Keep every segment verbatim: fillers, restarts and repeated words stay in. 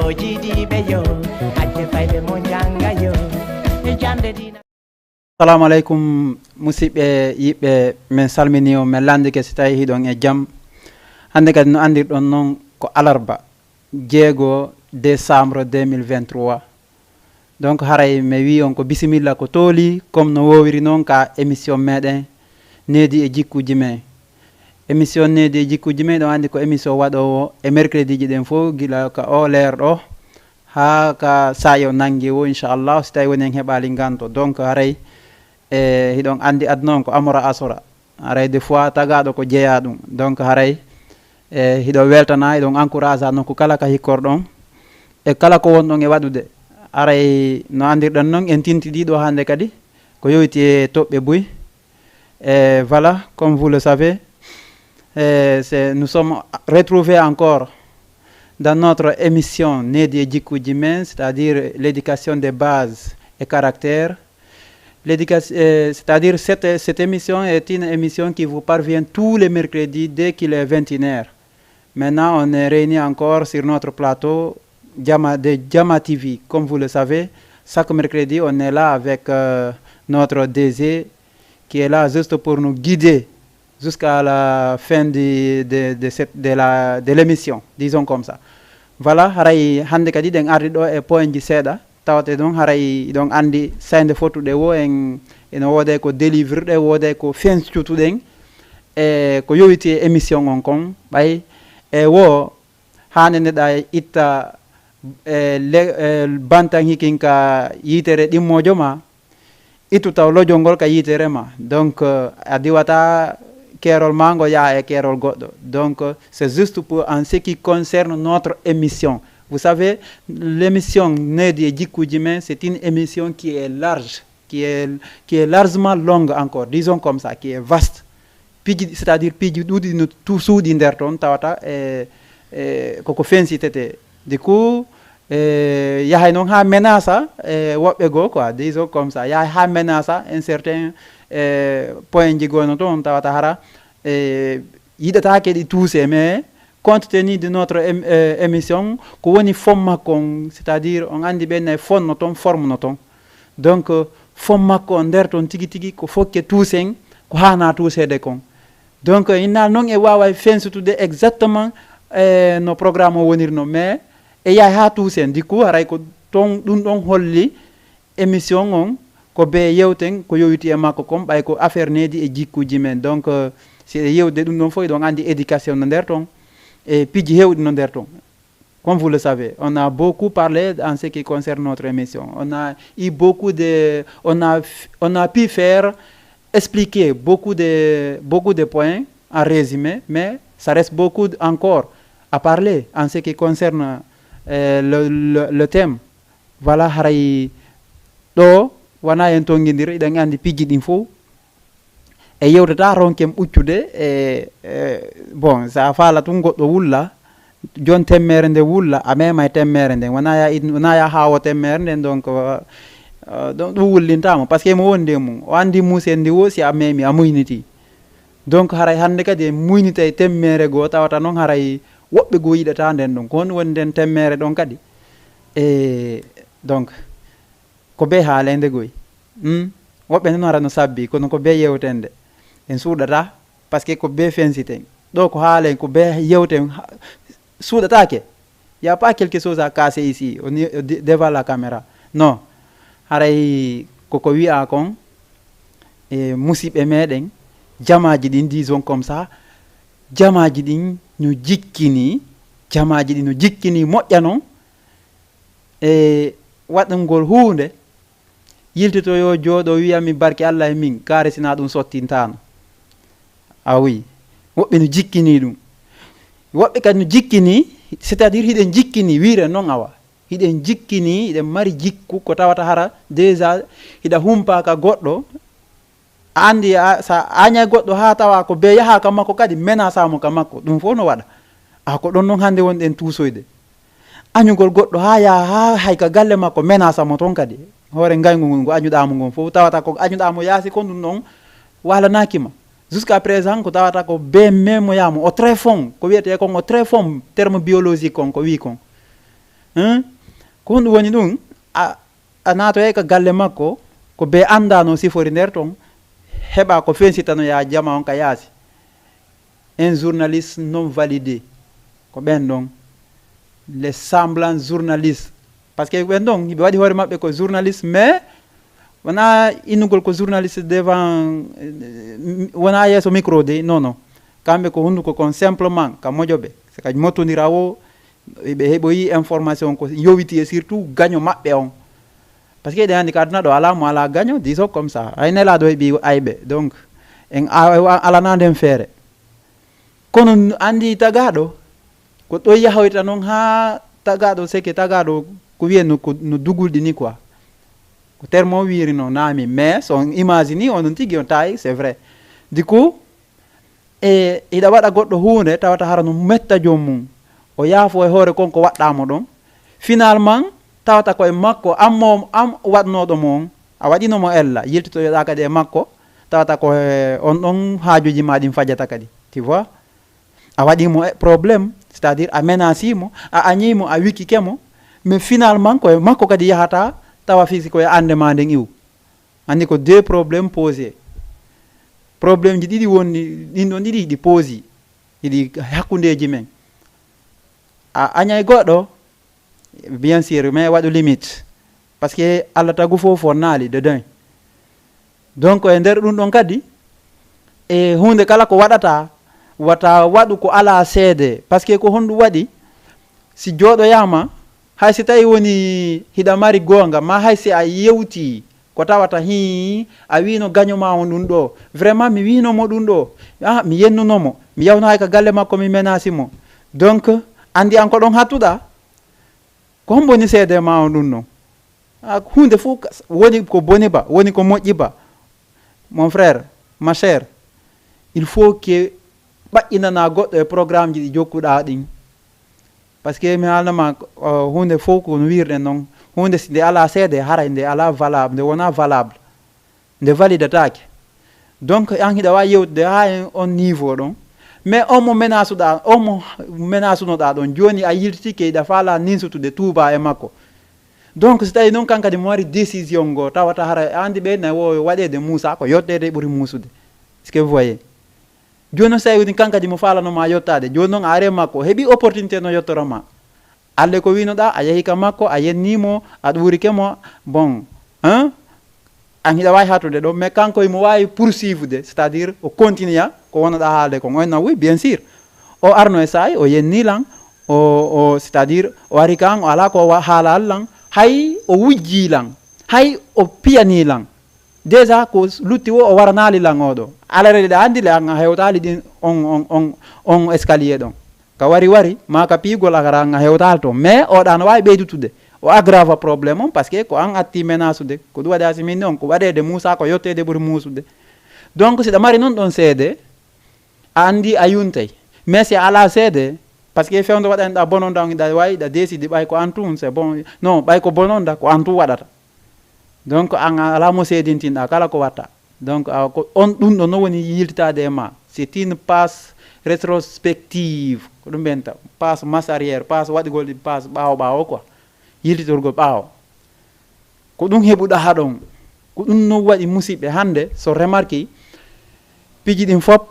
O jiidiiɓe yo acce fayɓe mo njannga yo e jannde dina. Assalamu aleykum, musidɓe yiɓɓe, min salmini on, min lanndike si tawi hiɗon e jam. Hannde kadi no anndirɗon noon ko alarba jeego décembre deux mille vingt-trois. Donc haray mi wii on ko bisimilla ko tooli, comme no woowiri noon ka émission meɗen Needi e Jikkuuji Men. Émission Needi e Jikkuuji Men, ɗon anndi ko émission waɗoowo e mercredi ji ɗen fof, gila ka o leer ɗo haa ka saa'i o nanngi o, inchallah, si tawi woni en heɓaali nganto. Donc haray e hiɗon anndi aduna on ko amora asora. Haray des fois tagaaɗo ko jeyaa ɗum. Donc haray e hiɗo weltana, hiɗon encourage nokku kala ka hikkorɗon e kala ko wonɗon e waɗude. Haray no anndirɗon noon, en tinti ɗiɗo hannde kadi ko yowitii e toɓɓe buy. Et voilà, comme vous le savez, euh, c'est, nous sommes retrouvés encore dans notre émission Needi e Jikkuuji Men, c'est-à-dire l'éducation de base et caractère. L'éducation, euh, c'est-à-dire cette, cette émission est une émission qui vous parvient tous les mercredis dès qu'il est vingt et une heures. Maintenant, on est réunis encore sur notre plateau Jama, de Jama T V. Comme vous le savez, chaque mercredi, on est là avec euh, notre D G qui est là juste pour nous guider jusqu'à la fin de, de, de, cette, de, la, de l'émission, disons comme ça. Voilà, haray hannde kadi ɗen ardi ɗo e point ji seeɗa, tawate ɗon haray ɗon anndi saynde fottuɗe wo en ene wooday ko délivre ɗe, wooday ko fencutuɗen e ko yowiti e émission on kon, ɓay e wo haande neɗa itta e le, e bantan hikin ka yitere ɗimmoojo ma, ittu taw lojol ngol ka yitere ma. Donc euh, a diwata keerol ma ngo yaha e keerol goɗɗo. Donc euh, c'est juste pour en ce qui concerne notre émission. Vous savez, l'émission Needi e Jikkuuji Men, c'est une émission qui est large, qui est, qui est largement longue encore, disons comme ça, qui est vaste. Piiji, c'est-à-dire piiji ɗuuɗi no tu suuɗi nder toon, tawata e, e koko fensitete. Du coup e yahay noon haa menasa e woɓɓe goo quoi, disons comme ça, yahay haa menasa un certain e point ji goo no toon, tawata hara e yiɗataake ɗi tuuse, mais compte tenu de notre ém- euh, émission, ko woni fond makko on, c'est-à-dire on anndi ɓen nay fond no toon, forme no toon. Donc euh, fond makko on nder toon tigi tigi ko fokke tuusen ko haana tuuseede kon. Donc euh, inna noon e waaway fensutude exactement e no programme o wonirno, mais e yahay haa tuusen. Du coup haray ko toon ɗum ɗon holli émission on ko bee yewten ko yowiti e makko kon, ɓay ko affaire needi e jikkuuji men. Donc euh, si e yewde ɗum ɗon fof, eɗon anndi éducation no nder toon e piiji heewɗi no nder toon. Comme vous le savez, on a beaucoup parlé en ce qui concerne notre émission. On a eu beaucoup de, on a, on a pu faire expliquer beaucoup de, beaucoup de points en résumé, mais ça reste beaucoup encore à parler en ce qui concerne euh, le, le, le thème. Voilà, haray ɗo wona en tongidir, eɗen anndi piiji ɗin fof e yewtata ronken ɓuccude e, e bon, so a faala tun goɗɗo wulla, jon temmere nde wulla, a mema e temmere nden. Wona ya, wona ya haawo temmere nden, donc euh, ɗum ɗum wullintamo, parce que mo wondi e mum, o anndi musen ndi wo, si a memi a muyniti. Donc haray hannde kadi en muynitay temmere goo, tawata noon haray woɓɓe goo yiɗata nden ɗon, ko honɗum woni nden temmere ɗon kadi? E donc ko bee haalende goy. Hmm? Woɓɓe noon hara no sabbi, kono ko bee yewtende. En suuɗata, parce que ko bee fensiten. Ɗo ko haalen, ko bee yewten, ha- suuɗataake. Il y a pas quelque chose à casser ici, au ni- au de- devant la caméra. Non. Haray koko wi'a kon e musiɓɓe meɗen, jamaaji ɗin, disons comme ça, jamaaji ɗin no jikkini, jamaaji ɗin no jikkini moƴƴa non e waɗangol huunde, yiltito yo jooɗo wiya mi barke Allah e min, kaari sina ɗum sottintaano. A wi, woɓɓe no jikkini ɗum. Woɓɓe kadi no jikkini, c'est-à-dire hiɗen jikkini, wiire non awa. Hiɗen jikkini, hiɗen mari jikku ko tawata hara déjà hiɗa humpaka goɗɗo. A anndi a- sa añay goɗɗo haa tawa ko be yaha ka makko kadi menasa mo ka makko, ɗum fof no waɗa. A ko ɗon non hannde wonɗen tuusoyde. Añugol goɗɗo haa yaha haa hay ka galle makko menasa mo toon kadi. Hoore ngayngu ngun ngo añuɗaa mo ngon fof tawata ko añuɗaa mo yaasi kon ɗum ɗon waalanaaki ma. Jusqu'à présent ko tawata ko be memoya mo au très fond, ko wiyetee kon au très fond, terme biologique kon ko wii kon. Hein? Ko honɗum woni ɗum? A, a naatoyay ka galle makko, ko be anndaano sifori nder ton, heɓa ko fensitanoya jama on ka yaasi. Un journaliste non validé, ko ɓen ɗon, les semblants journalistes. Parce que ɓen ɗon hiɓe waɗi hoore maɓɓe ko journaliste, mais wona innugol ko journaliste devant, euh, wona yeeso micro de, non non. Kamɓe ko hunduko kon simplement ka mojoɓe, c'est que mottodira o, ɓe heɓoyi information ko yowiti e surtout gaño maɓɓe on. Parce que eɗen anndi ka aduna ɗo alaa mo alaa gaño, disons comme ça, hay nelaaɗo heɓi ayɓe. Donc en a- a- alana nden feere. Kono n- anndi tagaaɗo ko ɗo yahoyta noon haa tagaaɗo seke, tagaaɗo ko wiyen no, ko no dugulɗi ni quoi. Ko terme o wiiri no naami, mais so on image ni onon tigi on tawi c'est vrai. Du coup e hiɗa waɗa goɗɗo huunde tawata hara no metta joom mum, o yaafo e hoore kon ko waɗɗamo ɗon. Finalement tawata ko e makko ammo am waɗnoɗo mo on, a waɗino mo ella, yiltitoyoɗa kadi e makko, tawata ko e on ɗon haajuji ma ɗin fajata kadi, tu vois. A waɗi mo e- problème, c'est à dire a menasi mo, a añi mo, a wikkike mo, mais finalement ko e makko kadi yahata, tawa fisi ko e ande ma nden iwu. Anndi ko deux problèmes posés. Problème ji ɗiɗi woni ɗin ɗon ɗiɗi hiɗi posi, hiɗi hakkundeji men. A añay goɗɗo, bien sûr, mais waɗu limite. Parce que Allah tagu fof fonnaali de deux. Donc e nder ɗum ɗon kadi, e huunde kala ko waɗata, wata waɗu ko alaa seede. Parce que ko honɗum waɗi? Si jooɗoyaama, hay si tawi woni hiɗa mari goonga, ma hay si a yewti ko tawata hii a wiino gaño ma on ɗum ɗo, vraiment mi wiino mo ɗum ɗo, ah, mi yennuno mo, mi yawno hay ka galle makko, mi menasi mo. Donc anndi an ko ɗon hattuɗa, ko hombo woni seede ma on ɗum ɗon? Ah, huunde fof ka- woni ko boni ba, woni ko moƴƴi ba. Mon frère, ma chère, il faut que ɓaƴƴinana goɗɗo e programme ji ɗi jokkuɗa ɗin. Parce que mi haalnama, uh, huunde fof ko no wiirɗen noon, huunde si nde alaa seede, haray nde alaa valable, nde wonaa valable, nde validataake. Donc an hiɗa waawi yewtude haa e on niveau ɗon, mais on mo menasuɗa, on mo menasunoɗa ɗon, jooni a yiltitike hiɗa faala ninsutude tuuba e makko. Donc si tawi noon kan kadi mo wari décision ngo, tawata hara a andi ɓe na wo waɗede muusa ko yotteede ɓuri muusude. Est-ce que vous voyez? Jooni noon si tawi woni kan kadi mo faalanoma yottaade, jooni noon a ari e makko, o heɓi opportunité no yottora ma. Alle ko winoɗa, a yehi ka makko, a yennimo, a ɗuurike mo, bon, hein? An hiɗa waawi hattude ɗo, mais kanko himo waawi poursuivre, c'est-à-dire o continue ko wonoɗa haalde kon. On na oui, bien sûr. O arno e saa'i, o yenni lan, o, o, c'est-à-dire o ari kan, o alaa ko wa- haalal lan, hay o wujji lan, hay o piyani lan. Déjà ko lutti wo o waranaali lan oɗo. Alare ɗe andi le an a hewtaali ɗin on, on, on, on escalier ɗon. Ka wari wari, ma ka piigol a kara an a hewtaali to. Mais oɗa no waawi ɓeydutude. O aggrava problème on parce que ko an atti menasude. Ko ɗum waɗi a siminni on, ko waɗede muusa ko yotteede ɓuri muusude. Donc si ɗa mari noon ɗon seede, a andi a yuntay. Mais si a alaa seede, parce que fewndo waɗani ɗa bononda on, ɗa wawi ɗa décide ɓay ko an tun, c'est bon. Non, ɓay ko bononda, ko an tun waɗata. Donc an a alaa mo seedintinɗa kala ko watta. Donc a ko on ɗum ɗo no woni yiltitaade e ma. C'est une passe rétrospective. Ko ɗum ɓenta. Passe marche arrière, passe waɗugol ɗi passe ɓaawo ɓaawo quoi. Yiltitorgol ɓaawo. Ko ɗum heɓuɗa haɗon. Ko ɗum no waɗi musiɓɓe hannde so remarque piji ɗin fop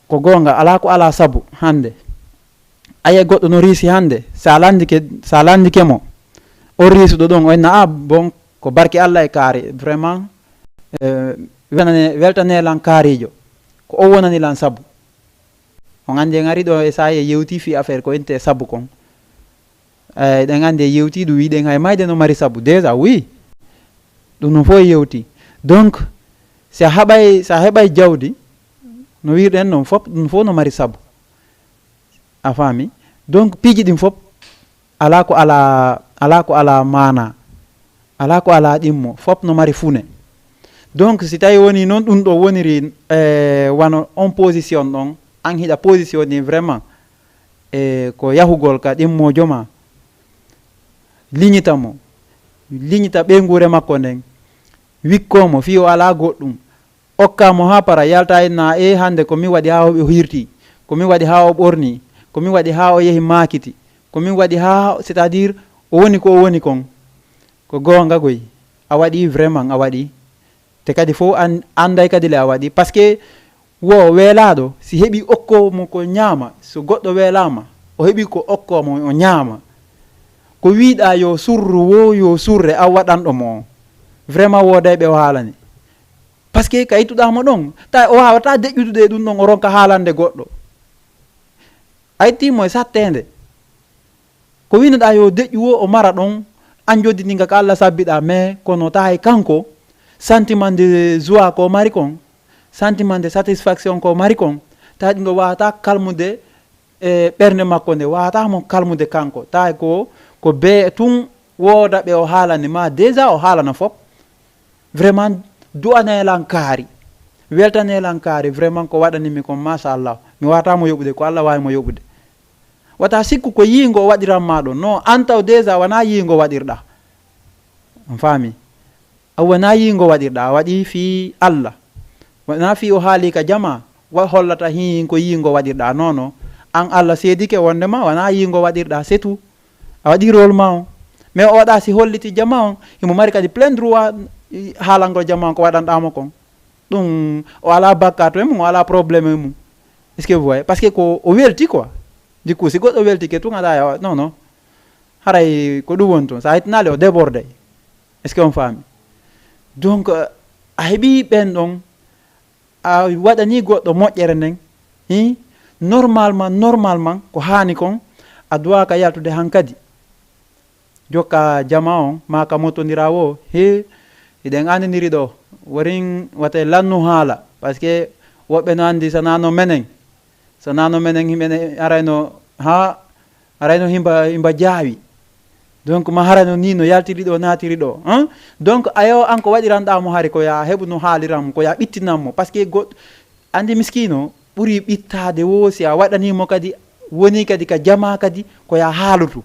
ko goonga, alaa ko alaa sabu hannde. Aye goɗɗo no riisi hannde, sa landike, sa landike mo, on riisuɗo ɗon, o inna, "Ah, bon, ko barke Allah e kaari, vraiment, eh, weltane, weltane lan kaarijo, ko o wonani lan sabu." On anndi en ari ɗo e saa'i e yewti fii affaire ko inte sabu kon. Eh, eɗen anndi e yewti ɗum wiɗen hay mayde no mari sabu. Déjà, oui, ɗum no fof e yewti. Donc, si a haɓay, si a heɓay jawdi, no wiirɗen noon fop, ɗum fof no mari sabu. A faami? Donc, piiji ɗin fop, alaa ko alaa, alaa ko alaa maana, alaa ko alaa ɗimmo, fop no mari fune. Donc, si tawi woni noon ɗum ɗo woniri, eh, wano on position ɗon, an hiɗa position ni vraiment, e ko yahugol ka ɗimmojo ma, liñita mo, liñita ɓeynguure makko nden, wikko mo fii o alaa goɗɗum, okka mo haa para, yalta e na e hannde ko mi waɗi haa o hirti, ko mi waɗi haa o ɓorni, ko mi waɗi haa o yehi maakiti, Ko min waɗi haa, c'est-à-dire, o woni ko o woni kon. Ko goonga goy. A waɗi vraiment, a waɗi. Te kadi fof an-, anday kadi le a waɗi. Parce que wo weelaaɗo, si heɓi okko mo ko ñaama, so goɗɗo weelaama, o heɓi ko okko mo o ñaama. Ko wiiɗa yo surru wo, yo surre a waɗanɗo mo. Vraiment woodayɓe o haalani. Parce que ka ittuɗaa mo ɗon, ta o waawata deƴƴudude e ɗum ɗon, o ronka haalande goɗɗo. A ittii mo e satteende. Ko winoɗaa yo deƴƴu wo o mara ɗon, an jodditinga ka Alla sabbiɗaa, mais kono tahay kanko, sentiment de joie ko mari kon, sentiment de satisfaction ko mari kon, tahay ɗum ɗo waawata kalmude e ɓernde makko nde, waawata mo kalmude kanko. Tahay ko, ko be tun wooda ɓe o haalani ma, déjà o haalana fop. Vraiment, du'anee lan kaari. Weltanee lan kaari. Vraiment, ko waɗani mi kon, machallah. Mi waawata mo yoɓude, ko Alla waawi mo yoɓude. Wata sikku ko yiingo o waɗiran ma ɗon. Non, an taw déjà wona yiingo waɗirɗa. On faami? A wona yiingo waɗirɗa, a waɗi fii Alla. Wona fii o haali ka jama, wa hollata hin ko yiingo waɗirɗa. Non, non. An Alla seedike wonde ma wona yiingo waɗirɗa, c'est tout. A waɗi rôle ma on. Mais o waɗa si holliti jama on, himo mari kadi plein droit, i, haalangol jama on ko waɗanɗa mo kon. Ɗum, o ala bakkaatu e mum, o ala problème e mum. Est-ce que vous voyez? Parce que ko o welti quoi. Du coup, si goɗɗo weltike tun aɗa yawa, non, non. Haray ko ɗum woni tun. Sa hittinali o déborde. Est-ce que on faami? Donc, euh, a heɓi ɓen ɗon, a waɗani goɗɗo moƴƴere nden, hi, normalement, normalement, ko haani kon, a duwaaka yaltude hankadi. Jokka jama on, ma ka mottondira wo, he, hiɗen andiniri ɗo, worin wata lannu haala, parce que woɓɓe no andi sanano menen, sanano menen himɓe ne arayno, ha, arayno himba, himba jaawi. Donc, ma harano ni no yaltiri ɗo, naatiri ɗo, hein? Donc, ayo an ko waɗiranɗa mo hari ko ya heɓu no haaliran mo, ko ya ɓittinan mo, parce que goɗɗo, andi miskino, ɓuri ɓittaade wo si a waɗanimo kadi, woni kadi ka jama kadi, ko ya haalutu.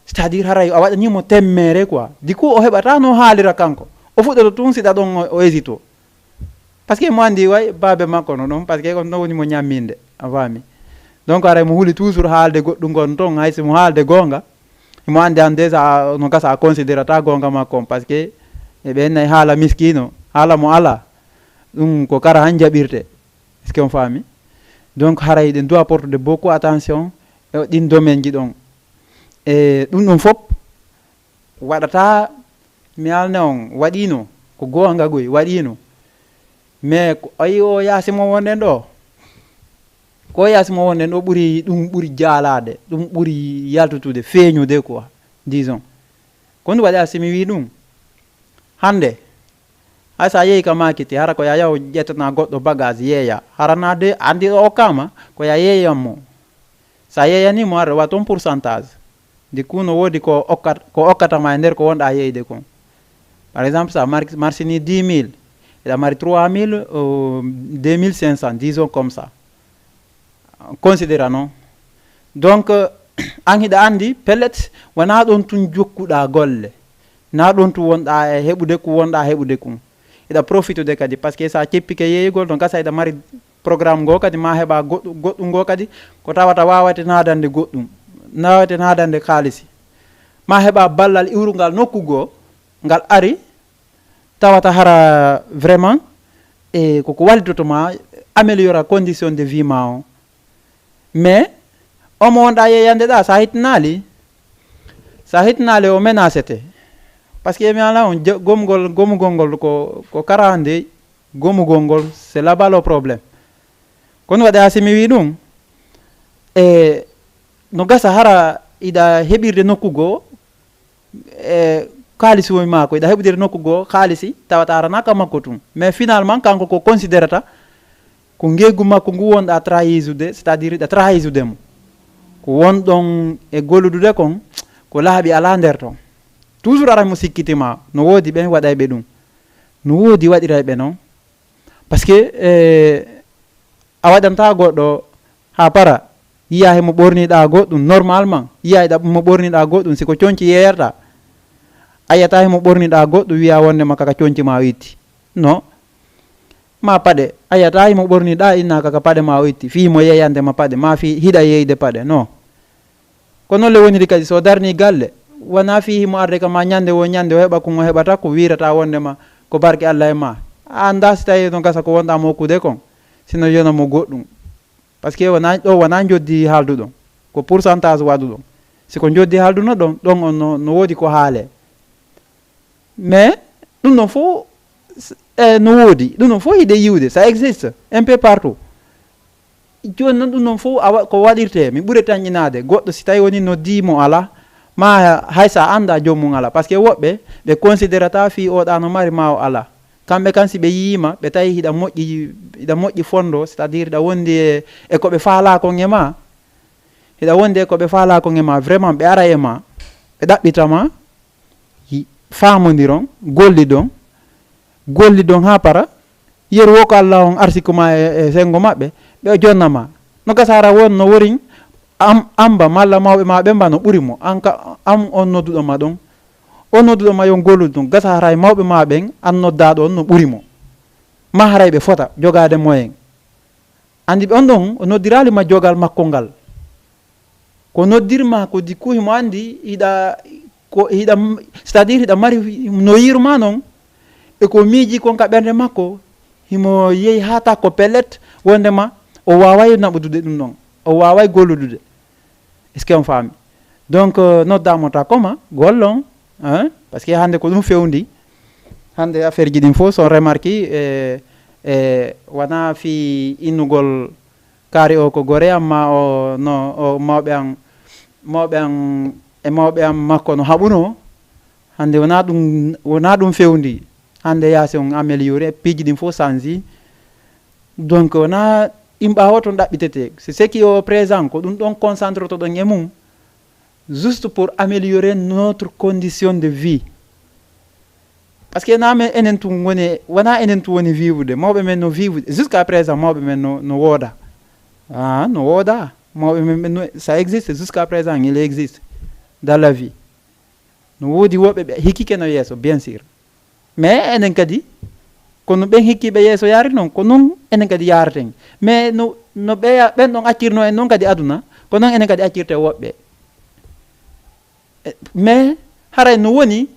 C'est-à-dire, haray a waɗanimo temmere quoi. Du coup, o heɓata no haalira kanko. O fuɗɗoto tun siɗa ɗon o, o hésito. Parce que mo andi way baabe makko no ɗon, parce que on no woni mo ñamminde, a faami. Donc, haray mo huli toujours haalde goɗɗum ngon ton, hay si mo haalde goonga, mo andi an déjà no gasa a considérata goonga makko on, parce que e ɓe nay haala miskino, haala mo ala, ɗum ko kara han jaɓirte. Est-ce que on faami? Donc, haray ɗen doit portude beaucoup attention e ɗin domaine ji ɗon. E ɗum ɗum fop waɗata, mi alna on, waɗino, ko goonga goy, waɗino. Mais ko ayi o yaasi mo wonɗen ɗo, ko yaasi mo wonɗen ɗo ɓuri, ɗum ɓuri jaalaade, ɗum ɓuri yaltutude, feeñude quoi, disons. Ko ɗum waɗi a si mi wi ɗum. Hannde, hay so a yehi ka makiti, hara ko ya yaw ƴettana goɗɗo bagage yeeya. Hara na de, andi o okkama, ko ya yeeyan mo. So a yeeyani mo, hara wa ton pourcentage. Du coup, no woodi ko okkat-, ko okkata ma e nder ko wonɗa yeeyde kon. Par exemple, sa mar-, marsini dix mille, eɗa mari trois mille, euh, deux mille cinq cents, disons comme ça. Considérant non. Donc, euh, an hiɗa andi, pellet, wona ɗon tun jokkuɗa golle. Na ɗon tun wonɗa e heɓude ku wonɗa heɓude kun. Hiɗa profitude kadi, parce que sa ceppike yeeyugol, no gasa hiɗa mari programme ngo kadi, ma heɓa goɗɗu-, goɗɗum ngo kadi, ko tawata wawate naadande goɗɗum, wawate naadande kaalisi. Ma heɓa ballal iwrungal nokku goo, ngal ari, tawata hara vraiment, e koko wallitoto ma, améliora condition de vie ma o. Mais, omo wonɗa yeeyande ɗa, sa hittinali, sa hittinali o menacete. Parce que mi ala on, je-, gomgol, gomugol ngol ko, ko karande, gomugol ngol, c'est là-bas le problème. Kono waɗi ha si mi wi ɗum, e no gasa hara iɗa heɓirde nokku goo, e kaalisi woni ma ko iɗa heɓude nokku goo kaalisi tawata aranaka makko tun. Mais finalement, kanko ko considérata ko ngeggu makko ngu wonɗa trahisude, c'est-à-dire iɗa trahisude mo. Ko wonɗon e golludude kon, ko laaɓi ala nder ton. Toujours aray mo sikkitima, no woodi ɓen waɗayɓe ɗum. No woodi waɗirayɓe non. Parce que, eh, a waɗanta goɗɗo ha para, yiya himo ɓorniɗa goɗɗum, normalement, yiya ɗa-, mo ɓorniɗa goɗɗum, si ko conci yeeyata, a yiyata himo ɓorniɗa goɗɗum, wiya wonde ma kaka conci ma o itti. Non. Ma paɗe, a yiyata himo ɓorniɗa, inna kaka paɗe ma o itti. Fii mo yeeyande ma paɗe, ma fii hiɗa yeeyde paɗe, non. Ko noon le woniri kadi, so darni galle, wona fii himo arde ka ma ñande wo ñande, o heɓa ko o heɓata, ko wirata wonde ma ko barke Allah e ma. A annda si tawi no gasa ko wonɗa mo okkude kon, sino yona mo goɗɗum. Parce que wona ɗo, wona joddi haalduɗon, ko pourcentage waɗuɗon. Si ko joddi haalduno ɗon, ɗon on no, no woodi ko haale. Mais ɗum ɗon fof, s- eh, no woodi, ɗum ɗon fof hiɗe yiwde, ça existe un peu partout. Jooni noon, ɗum ɗon fof a wa- ko waɗirte, mi ɓure tanƴinaade goɗɗo, si tawi woni noddi mo ala, ma hay sa annda joomum ala. Parce que woɓɓe ɓe considerata fii oɗa no mari ma o ala. Kamɓe kan, si ɓe yiima, ɓe tawi hiɗa moƴƴi, hiɗa moƴƴi fondo, c'est-à-dire hiɗa wondi e, e ko ɓe faalaa kon e ma. Hiɗa wondi e ko ɓe faalaa kon e ma, vraiment ɓe ara e ma, ɓe ɗaɓɓita ma, yi- faamondiron, gollidon, gollidon haa para. Yeru wo ko Allah on arsiku ma e, e sengo maɓɓe, ɓe o jonna ma. No gasa hara won no worin am, amba malla mawɓe ma ɓe mba no ɓuri mo. An ka am on nodduɗo ma ɗon. On nodduɗo ma yon gollude ɗum. Gasa haray mawɓe ma ɓen an noddaɗo on no ɓuri mo. Ma haray ɓe fota jogaade moyen. Andi ɓe on ɗon o noddiraali ma jogal makko ngal. Ko noddirma ko di ku himo andi hiɗa, ko hiɗa, c'est-à-dire hiɗa mari no yiiruma noon, e ko miiji kon ka ɓernde makko, himo yehi haa takko pellet, wondema o waaway naɓudude ɗum ɗon, o waaway golludude. Est-ce que on faami? Donc, euh, noddaamo takko ma, gollon, hein? Parce que hannde ko ɗum fewndi. Hannde affaire ji ɗin fof sont remarqué, e, e wona fii innugol kaari o ko gore, amma o no, o mawɓe an, mawɓe an, e mawɓe an makko no haɓuno. Hannde wona ɗum, wona ɗum fewndi. Hannde yaasi on amélioré, piiji ɗin fof change. Donc wona ɗin ɓaawo ton ɗaɓɓitete. C'est ce qui est au présent, ko ɗum ɗon concentre to ɗon e mum. Juste pour améliorer notre condition de vie. Parce que na men enen tun woni, wona enen tun woni vivre, mawɓe men no vivre. Jusqu'à présent, mawɓe men no, no wooda. Ah, no wooda. Mawɓe men, men no, ça existe. Jusqu'à présent, il existe dans la vie. No woodi woɓɓe ɓe hikkike no yeeso, bien sûr. Mais enen kadi, kono ɓen hikkiiɓe yeeso yaari noon, ko noon enen kadi yaaraten. Mais no, no ɓeya, ɓen ɗon accirno en noon kadi aduna, ko noon enen kadi accirte woɓɓe. E, mais haray no woni,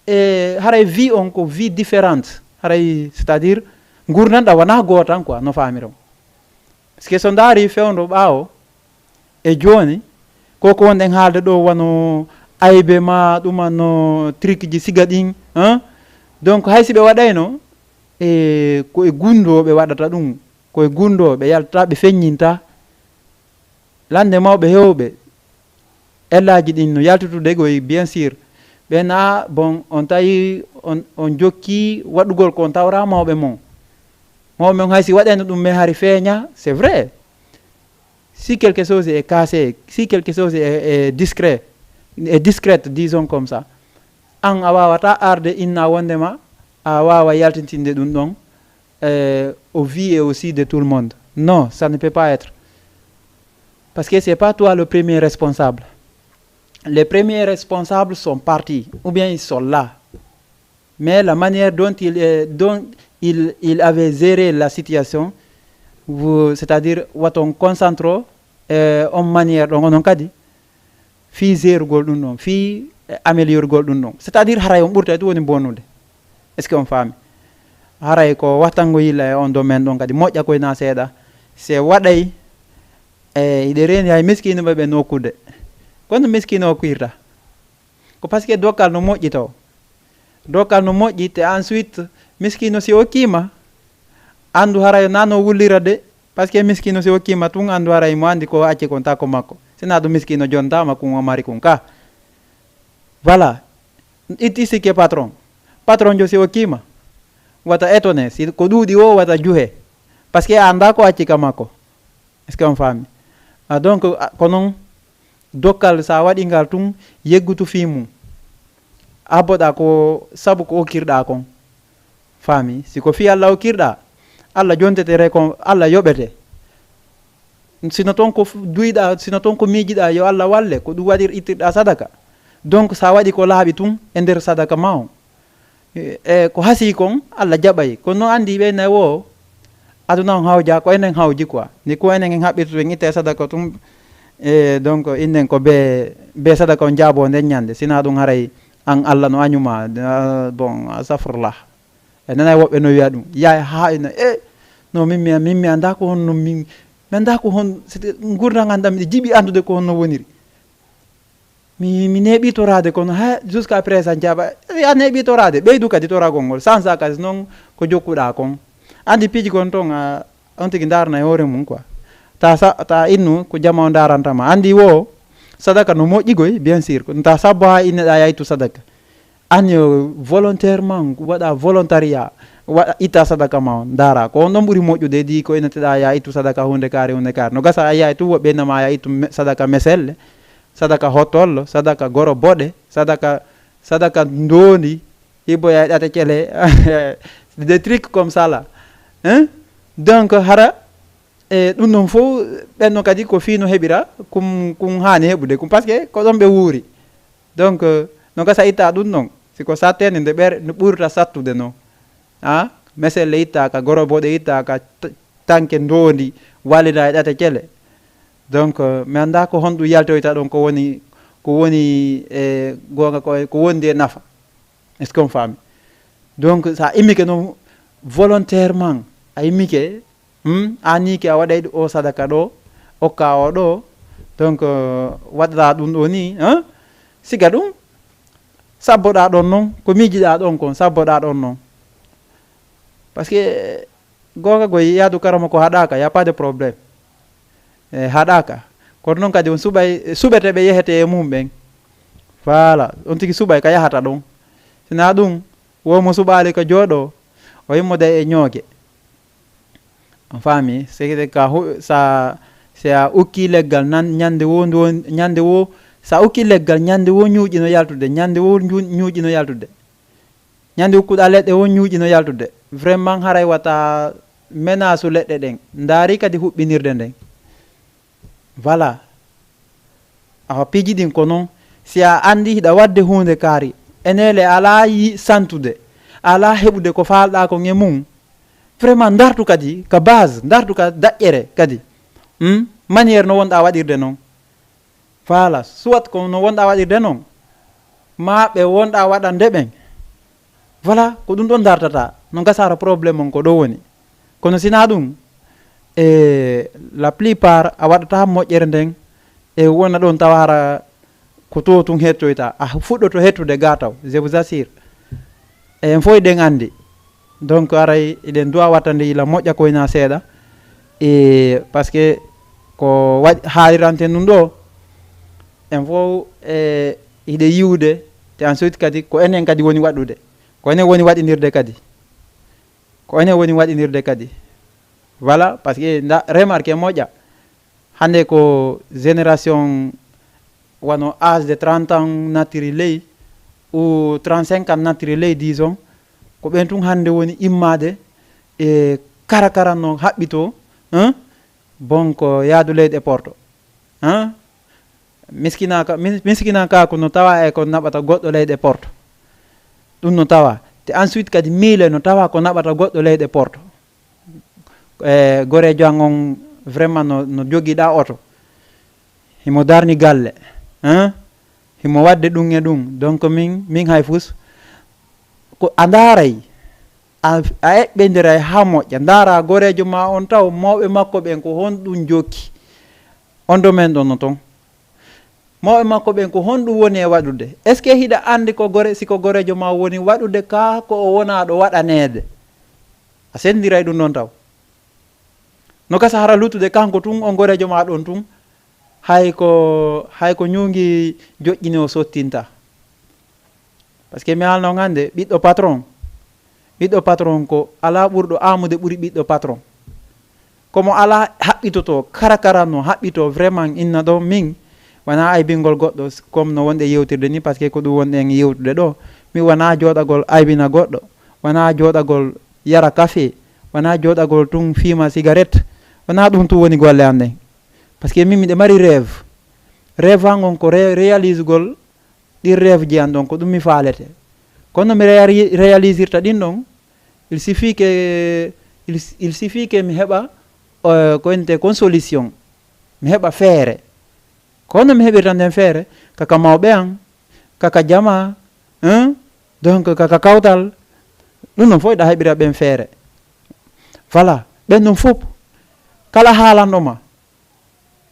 e, haray vie on ko vie différente. Haray, c'est-à-dire, ngurndan ɗa wona gootan quoi, no faamiron. Parce que so ndaari fewndo ɓaawo e jooni, ko ko wonɗen haalde ɗo wano aybe ma ɗuma no trick ji siga ɗin, hein? Donc hay si ɓe waɗayno, e, ko e gundo ɓe waɗata ɗum, ko e gundo ɓe yaltata, ɓe feññinta. Lande mawɓe heewɓe, ellaaji ɗin no yaltitude koy, bien sûr. Ɓen a, bon, on tawi on, on jokki waɗugol ko on tawra mawɓe mon. Mawɓe mon hay si waɗayno ɗum, mais hari feeña, c'est vrai. Si quelque chose est caché, si quelque chose est, est discret, est discrète, disons comme ça, an a waawata arde inna wondema a waawa yaltintinde ɗum ɗon, euh, au vu et au su de tout le monde. Non, ça ne peut pas être. Parce que c'est pas toi le premier responsable. Les premiers responsables sont partis, ou bien ils sont là. Mais la manière dont il, euh, dont il, il avait géré la situation, vous, c'est-à-dire, waton concentre, euh, on manière ɗon, onon kadi, fii gérugol ɗum ɗon, fii, eh, améliorugol ɗum ɗon. C'est-à-dire, haray on ɓurtay ɗum woni bonnude. Est-ce que on faami? Haray ko wattango yilla e on domaine ɗon kadi moƴƴa koye na seeɗa. Se waɗay, e, hiɗe reeni hay miskiino ɓe ɓe nokkude. Kono miskiino o kuirta. Ko parce que dokkal no moƴƴi taw. Dokkal no moƴƴi, te ensuite, miskiino si okkiima, anndu haray na no wullira de, parce que miskiino si okkiima tun, anndu haray mo anndi ko acci kon ta ko makko. Sina ɗum miskiino jontaama kun o mari kun ka. Voilà. Itti sikke patron. Patron jo si okkiima, wata étonné, si ko ɗuuɗi o, wata juhe. Parce que a annda ko acci ka makko. Est-ce que on faami? Ah, donc, ah, ko noon, dokkal, sa waɗi ngal tun, yeggutu fii mum. Abboɗa ko sabu ko okkirɗa kon. Faami? Si ko fii Allah okkirɗa, Allah jontete récom-, Allah yoɓete. Sino toon ko f-, duyɗa, sino toon ko miijiɗa yo Allah walle, ko ɗum waɗir ittirɗa sadaka. Donc, sa waɗi ko laaɓi tun e nder sadaka ma on. E, e ko hasii kon, Allah jaɓay. Kono no anndi ɓe nayi wo, aduna on hawja, ko enen hawji quoi. Ni ko enen en haɓɓirtuɗen itte sadaka tun, E donc innen ko be be sadaka on jaabo nden ñande, sina ɗum haray an Allah no añuma. Ah, bon, astafurlah. E nanay woɓɓe no wiya ɗum yaay ha ina e no min mi min mi anda ko honno min mi anda ko hon gurdam an ɗam miɗe jiɓi andude ko honno woniri. Mi mi neeɓi toraade kono ha jusqu'à présent jaaba. A neeɓi toraade, ɓeydu kadi toragol ngol, sansa kadi noon ko jokkuɗa kon. Andi piiji kon toon a on tigi ndarna e hoore mum quoi. Ta sa ta innu ko jama o ndarantama andi wo sadaka no moƴƴigoy bien sûr, ta sabbo ha inneɗa yaytu sadaka. An yo volontairement waɗa volontariat, waɗa itta sadaka ma on ndara ko on ɗon ɓuri moƴƴude di ko ina teɗa ya ittu sadaka hunde kaari hunde kaari. No gasa a yahay tu woɓɓe inama ya ittu me- sadaka meselle, sadaka hottollo, sadaka goro boɗe, sadaka sadaka ndondi, ibo ya ɗate cele. Des trucs comme ça là, hein? Donc hara e ɗum ɗon fof ɓenno kadi ko fii no heɓira kum kum haani heɓude kum parce que ko ɗon ɓe wuuri. Donc no gasa itta ɗum ɗon siko sattende nde ɓer no ɓurta sattude no. A meselle ittaka goroboɗe ittaka, tanke ndondi wallida e ɗate cele. Donc mi annda ko honɗum yaltoyta ɗon ko woni ko woni e gonga ko ko wondi e nafa. Est-ce qu'on faami? Donc sa immike noon volontairement a immike, hmm? A niike a waɗay o sadaka ɗo okka o ɗo. Donc waɗata ɗum ɗo ni, hein? Siga ɗum sabboɗa ɗon noon ko miijiɗa ɗon kon sabboɗa ɗon noon. Parce que gonga goy yaadu karama ko haɗaka y a pas de problème. E haɗaka kono noon kadi on suɓay suɓete ɓe yehete e mum ɓen. Voilà on tigi suɓay ka yahata ɗon. Sina ɗum wo mo suɓali ko jooɗo o yimmo day e ñooge. On faami sede ka sa si a ukki leggal nan ñande wo ndu ñande wo sa ukki leggal ñande wo ñuuƴino yaltude ñande wo ñuuƴino yaltude. Ñande ukkuɗa leɗɗe wo ñuuƴino yaltude vraiment haray wata menasu leɗɗe ɗen ndaari kadi huɓɓinirde nden. Voilà. Awa piiji ɗin ko noon si a anndi hiɗa waɗde huunde kaari enele alaa yi santude alaa heɓude ko faalɗa kon e mum. Vraiment ndartu kadi ka base ndartu ka daƴƴere kadi. Hmm? Manière no wonɗa waɗirde noon. Faala soit ko no wonɗa waɗirde noon ma ɓe wonɗa waɗande ɓen. Voilà ko ɗum ɗon dartata no gasara problème on ko ɗo woni. Kono sina ɗum e la plupart a waɗata moƴƴere nden e wona ɗon tawa hara ko to tun hettoyta a fuɗɗoto hettude ga taw je vous assure. E en fof eɗen anndi donc aray eɗen duwa wattande yila moƴƴa koyna seeɗa e parce que ko waɗi haalirante ɗum ɗo en fof e hiɗe yiwde te ensuite kadi ko enen kadi woni waɗude ko enen woni waɗinirde kadi ko enen woni waɗinirde kadi. Voilà parce que nda remarque moƴƴa hannde ko génération wano âge de trente ans nattiri ley ou trente cinq ans nattiri ley disons ko ɓen tun hannde woni immade e kara kara no haɓɓito hein. Bon ko yaadu leyɗe porto hein. Miskinaka miskinaka ko no tawa e ko naɓata goɗɗo leyɗe porto. Ɗum no tawa te ensuite kadi miile no tawa ko naɓata goɗɗo leyɗe porto. E goreejo an on vraiment no, no jogiɗa oto himo darni galle hein. Himo wadde ɗum e ɗum donc min min hay fus ko a ndaaray a eɓɓendiray ha moƴƴa ndaara goreejo ma on taw mawɓe makko ɓen ko honɗum jokki. On domaine ɗon no ton mawɓe makko ɓen ko honɗum woni e waɗude est ce que hiɗa anndi ko gore siko goreejo ma woni waɗude ka ko o wonaa ɗo waɗaneede? A senndiray ɗum ɗon taw no gasa hara luttude kanko tun on goreejo ma ɗon tun hay ko hay ko ñuungi joƴƴini o sottinta. Parce que mi haalno hannde ɓiɗɗo patron ɓiɗɗo patron ko alaa ɓurɗo amude ɓuri ɓiɗɗo patron. Komo alaa haɓɓitoto kara kara no haɓɓito vraiment inna ɗo min wona aybingol goɗɗo comme no wonɗe yewtirde ni parce que ko ɗum wonɗen yewtude ɗo. Min wona jooɗagol aybina goɗɗo wona jooɗagol yara café wona jooɗagol tun fiima cigarette. Wona ɗum tun woni golle an ɗen parce que min miɗe mari rêve. Rêve an on ko réalisugol ɗin rêve ji an ɗon ko ɗum mi faalete. Kono mi réalisirta ɗin ɗon il suffit que il suffit que mi heɓa ko innete kon solution. Mi heɓa feere Ko honno mi heɓirta nden feere? Kaka mawɓe an, kaka jama, hein? Donc kaka kawtal. Ɗum ɗon fof hiɗa heɓira ɓen feere. Voilà, ɓen ɗon fof, kala haalanɗo ma,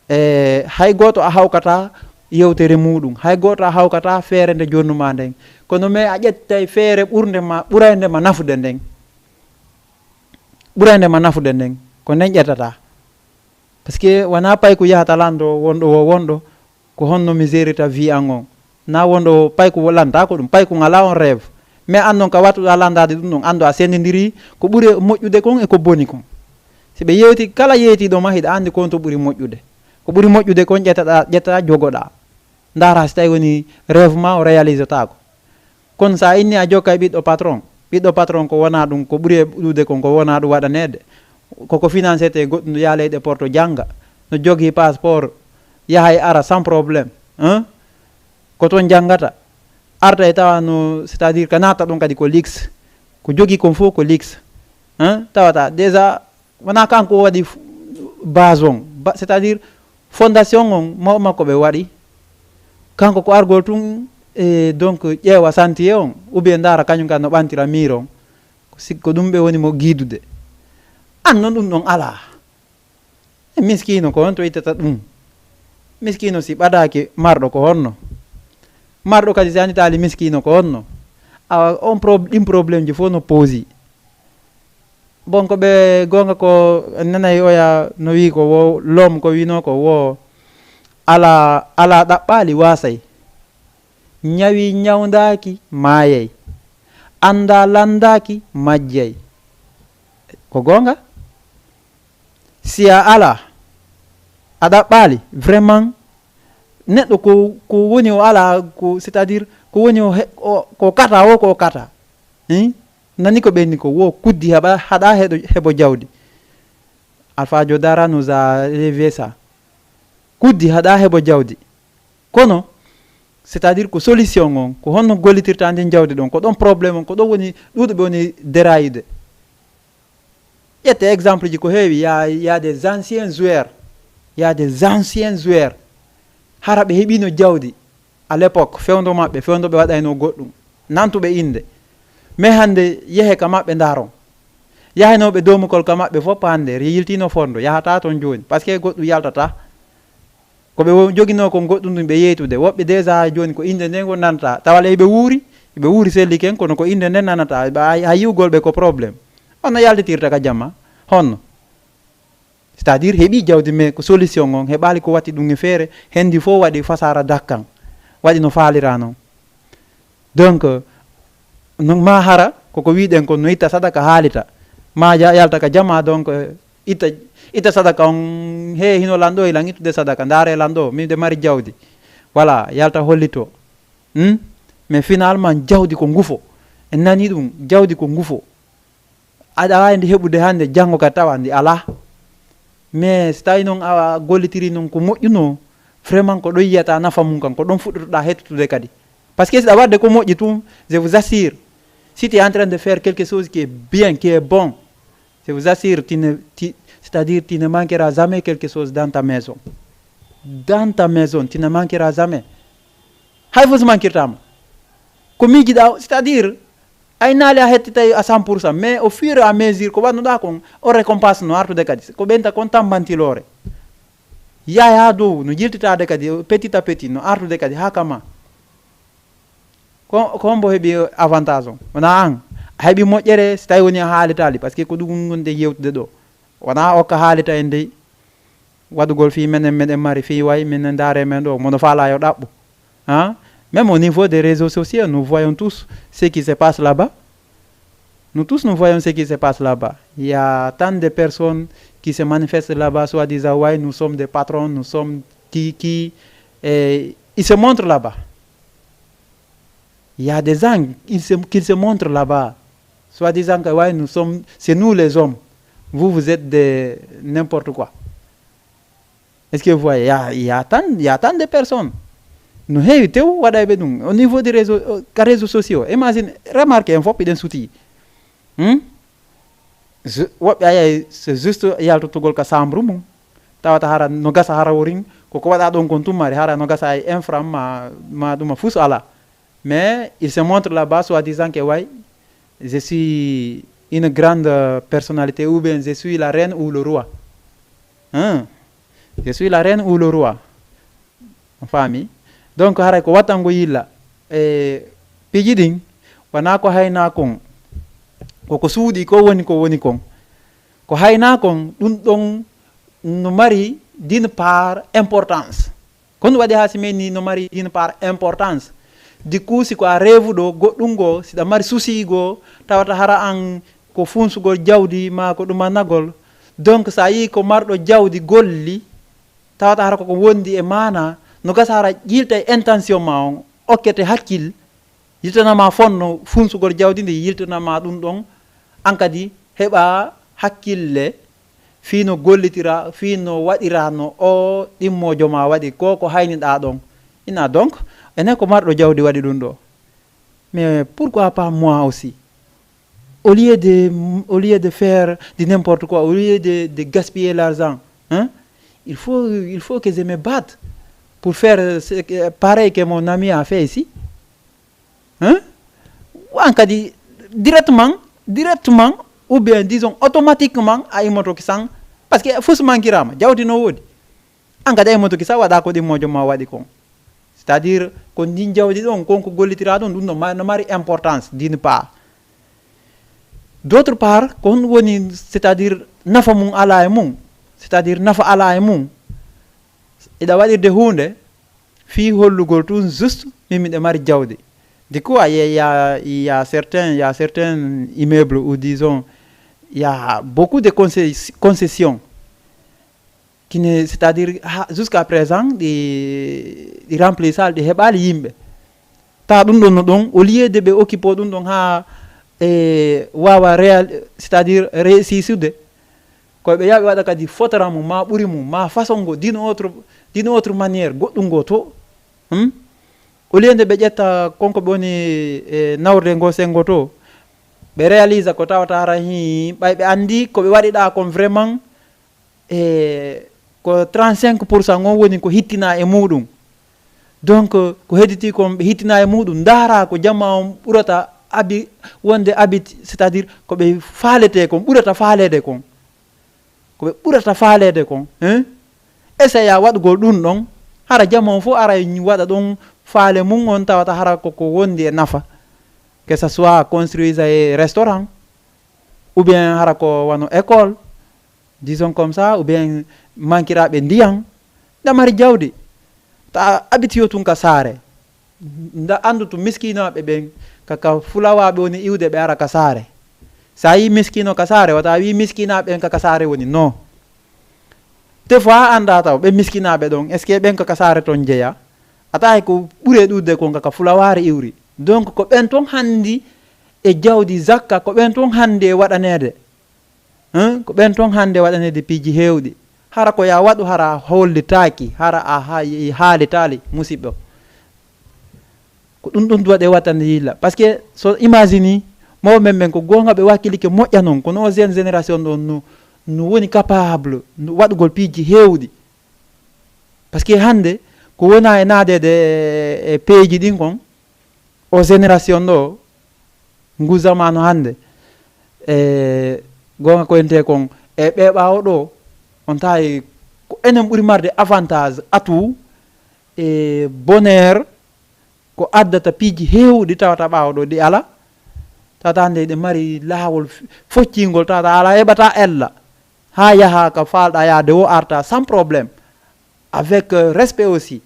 e hay gooto a hawkata yewtere muɗum, hay gooto a hawkata feere nde jonnuma nden. Kono mais a ƴettay feere ɓurnde ma, ɓuraynde ma nafude nden. Ɓuraynde ma nafude nden, ko nden ƴettata. Parce que wona payku yahata lanndo wonɗo wo wonɗo, ko honno mi gérita vie an on. Na wonɗo payku wo lanta ko ɗum, payku ngala on rêve. Mais an non ka wattuɗa landaade ɗum ɗon, anndo a sendindiri ko ɓuri moƴƴude kon e ko boni kon. Si ɓe yewti, kala yewtiiɗo ma, hiɗa anndi kon to ɓuri moƴƴude. Ko ɓuri moƴƴude kon ƴettaɗa, ƴettaɗa, jogoɗa. Ndaara si tawi woni rêve ma o réalisataako. Kono sa inni a jokka e ɓiɗɗo patron, ɓiɗɗo patron ko wona ɗum, ko ɓuri e ɗuude kon ko wona ɗum waɗaneede. Koko financete goɗɗum, no yaha leyɗe Porto jannga, no jogii passeport, yaha e ara sans problème, hein? Ko toon janngata, arta e tawa no, c'est-à-dire ka natta ɗum kadi ko luxe, ko jogii kon fof ko luxe, hein? Tawata déjà wona kanko waɗi f-, base on, ba-, c'est-à-dire fondation on mawɓe makko ɓe waɗi. Kanko ko argol tun e donc ƴeewa chantier on, ou bien ndaara kañum kadi no ɓantira mur on. Ko si-, ko ɗum ɓe woni mo giidude. An non ɗum ɗon alaa. E miskiino ko honto ittata ɗum? Miskiino si ɓadaaki marɗo ko honno? Marɗo kadi si annditaali miskiino ko honno? Awa on prob-, ɗin problème ji fof no poosi. Bon, ko ɓe goonga ko nanay oya no wi'i ko wo, Lom ko wi'noo ko wo, alaa, alaa ɗaɓɓaali waasay. Ñawi ñawndaaki maayay. Anndaa lanndaaki majjay. Ko goonga? Si a alaa, a ɗaɓɓaali, vraiment, neɗɗo ko, ko woni o alaa, ko, c'est-à-dire, ko woni o he-, o, ko kata o, ko kata. Hein? Nani ko ɓenni ko, wo kuddi haɓa, haɗa heɗo, heɓo jawdi. Alpha Jodara nous a relevé ça. Kuddi haɗa heɓo jawdi. Kono, c'est-à-dire ko solution on, ko honno gollitirta nden jawdi ɗon, ko ɗon problème on, ko ɗon woni ɗuuɗuɓe woni déraillé. Ƴette exemple ji ko heewi, y a, y a des anciens joueurs, y a des anciens joueurs. Hara ɓe heɓino jawdi à l'époque, fewndo maɓɓe, fewndo ɓe waɗayno goɗɗum, nantuɓe innde. Mais hannde yehe ka maɓɓe ndaron. Yahanooɓe domukol ka maɓɓe fof hannde, yiltino fondo, yahata toon jooni, parce que goɗɗum yaltata. Ko ɓe wo-, joginoo kon goɗɗum ɗum ɓe yeytude. Woɓɓe déjà jooni ko innde nden wonanta. Tawa le ɓe wuuri, ɓe wuuri selli ken, kono ko innde nden nanata. Ɓe ay-, hay yi'ugol ɓe ko problème. Honno yaltitirta ka jama? Honno? C'est-à-dire heɓi jawdi, mais ko solution on, heɓaali ko watti ɗum e feere, hendi fof waɗi fasara dakkan. Waɗi no faalira non. Donc, no, ma hara, koko wiɗen kon no itta sadaka haalita. Ma ja-, yalta ka jama, donc, eh, itta, itta sadaka on, he hino lanɗo, ilan ittude sadaka, ndaare lanɗo, miɗe mari jawdi. Voilà, yalta hollito. Hmm? Mais finalement, jawdi ko ngufo. En nani ɗum, jawdi ko ngufo. Aɗa waawi ndi heɓude hannde, janngo kadi tawa ndi alaa. Mais so tawi noon a gollitiri noon ko moƴƴuno, vraiment ko ɗo yiyata nafa mum kan, ko ɗon fuɗɗotoɗa hettotude kadi. Parce que si ɗa waɗde ko moƴƴi tun, je vous assure, si tu es en train de faire quelque chose qui est bien, qui est bon, je vous assure, tu ne, tu, c'est-à-dire tu ne manqueras jamais quelque chose dans ta maison. Dans ta maison, tu ne manqueras jamais. Hay fof so manquirtama. Ko miijiɗa, c'est-à-dire, aynaali a hettitay à cent pour cent, mais au fur et à mesure ko waɗnoɗa kon, o récompense no artude kadi. Ko ɓenta kon tambantiloore. Yaaya haa dow, no jiltitaade kadi, petit à petit, no artude kadi haa kama. Ko, ko hombo heɓi avantage on? Wona an. A heɓi moƴƴere, so tawi woni a haalitaali, parce que ko ɗum wonde yewtude ɗo. Wona okka haalita en dey. Waɗugol fii menen, meɗen mari fii way, minen ndaare men ɗo, mono faala yo ɗaɓɓu. Hein? Même au niveau des réseaux sociaux, nous voyons tous ce qui se passe là-bas. Nous tous, nous voyons ce qui se passe là-bas. Il y a tant de personnes qui se manifestent là-bas, soi-disant, ouais, nous sommes des patrons, nous sommes qui, qui, et ils se montrent là-bas. Il y a des gens qui se, qui se montrent là-bas, soi-disant que, ouais, nous sommes, c'est nous les hommes. Vous, vous êtes des n'importe quoi. Est-ce que vous voyez? Il y a, il y a tant, il y a tant de personnes. No heewi tew waɗayɓe ɗum. Au niveau des réseaux, euh, ka réseaux sociaux. Imagine, remarque en fof, hiɗen suti. Hmm? Je-, woɓɓe a yiyay, c'est juste yaltotugol ka chambre mum. Tawata hara no gasa hara worin, Koko waɗa ɗon kon tumari, hara no gasa ay infra ma, ma ɗuma fus ala. Mais il se montre là-bas, soi-disant que, ouais, je suis une grande personnalité, ou bien je suis la reine ou le roi. Hein? Je suis la reine ou le roi. On faami? Donc, haray ko wattango yilla. E piiji ɗin, wona ko hayna kon. Koko suuɗi ko woni, ko woni kon. Ko hayna kon, ɗum ɗon no mari, d'une part, importance. Ko ɗum waɗi haa si meni no mari, d'une part, importance. Du coup, si ko a reevuɗo goɗɗum goo, si ɗa mari souci goo, tawata hara an ko funsugol jawdi maa ko ɗum a nagol. Donc, so a yii ko marɗo jawdi golli, tawata hara koko wondi e maana, no gasa hara ƴilta e intention ma on, okkete hakkil, yiltanama fonno funsugol jawdi ndi, yiltanama ɗum ɗon, an kadi heɓa hakkille fii no gollitira, fii no waɗira no o ɗimmoojo ma waɗi, ko ko hayniɗa ɗon. Ina donc, enen ko marɗo jawdi waɗi ɗum ɗo. Mais pourquoi pas moi aussi? Au lieu de, au lieu de faire du n'importe quoi, au lieu de, de gaspiller l'argent, hein, il faut, il faut que je me batte pour faire ce que, pareil que mon ami a fait ici. Hein? An kadi, directement, directement, ou bien, disons, automatiquement, a immoto ki sang, parce que fus mankirama, jawdi no woodi. An kadi a immoto ki sang, waɗa ko ɗimmoojo ma waɗi kon. C'est-à-dire, ko ndin jawdi ɗon, kon ko gollitira ɗon, ɗum no ma-, no mari importance, d'une part. D'autre part, ko honɗum woni, c'est-à-dire, nafa mum ala e mum, c'est-à-dire, nafa ala e mum. Eɗa waɗirde huunde fii hollugol tun juste min miɗa mari jawdi. Du coup, il y a, il y a, il y a certains, il y a certains immeubles où, disons, il y a beaucoup de concé-, concessions qui ne, c'est-à-dire, ha, jusqu'à présent, ɗi, ɗi remplissal, ɗi heɓali yimɓe. Ta ɗum ɗon no ɗon, au lieu de ɓe occupe ɗum ɗon ha e wawa réal, c'est-à-dire réussisude, ko ɓe yaha ɓe waɗa kadi fotara mum, ma ɓuri mum, ma façon ngo, d'une autre, d'une autre manière, goɗɗum ngo to. Hmm? Au lieu nde ɓe ƴetta kon ko ɓe woni e nawrde ngo sengo to, ɓe réalisa ko tawata hara hi, ɓay ɓe andi ko ɓe waɗiɗa kon vraiment, e ko trente-cinq pour cent on woni ko hittina e muɗum. Donc, ko hedditi kon ɓe hittina e muɗum, ndaara ko jama on ɓurata abi, wonde abi, c'est-à-dire ko ɓe faalete kon, ɓurata faalede kon. Ko ɓe ɓurata faalede kon, hein? Essaya waɗugol ɗum ɗon, hara jama on fof ara e waɗa ɗon faale mum on, tawata hara koko wondi e nafa. Que ça soit construise e restaurant, ou bien hara ko wano école, disons comme ça, ou bien mankiraɓe ndiyan, nda mari jawdi. Ta habitué tun ka saare. Nda andu to miskinoɓe ɓen, ka, ka fulawaɓe woni iwde ɓe ara ka saare. Sa yi miskino ka saare, wata wi miskinaɓe ɓen ka, ka saare woni, non. Te fois a anda taw ɓe miskinaɓe ɗon, est-ce que ɓen ka, ka saare ton jeya? Ata hay ko ɓure ɗuɗde kon ka, ka fulawaare iwri. Donc ko ɓen ton handi e jawdi zakka, ko ɓen ton handi e waɗanede. Hein? Ko ɓen ton hannde waɗaneede piiji heewɗi. Hara ko ya waɗu, hara a hollitaaki, hara a ha-, i haalitaali, musiɗɗo. Ko ɗum ɗum waɗe wattande yilla. Parce que so imagine, mawɓe men ɓen ko goonga ɓe wakkilike moƴƴa non, kono o jeune génération ɗon no, no woni capable no waɗugol piiji heewɗi. Parce que hannde ko wona e naadeede e, e peeji ɗin kon, o génération ɗo, ngu zamanu hannde, e goonga ko ente kon, e ɓe ɓaawo ɗo, on tawi ko enen ɓuri marde avantage, atout, e bonheur, ko addata piiji heewɗi tawata ɓaawo ɗo ɗi ala, tawata hannde eɗe mari laawol f-, foccingol, tawata ala heɓata ella, haa yaha ka faalɗa yaade o arta sans problème, avec, euh, respect aussi.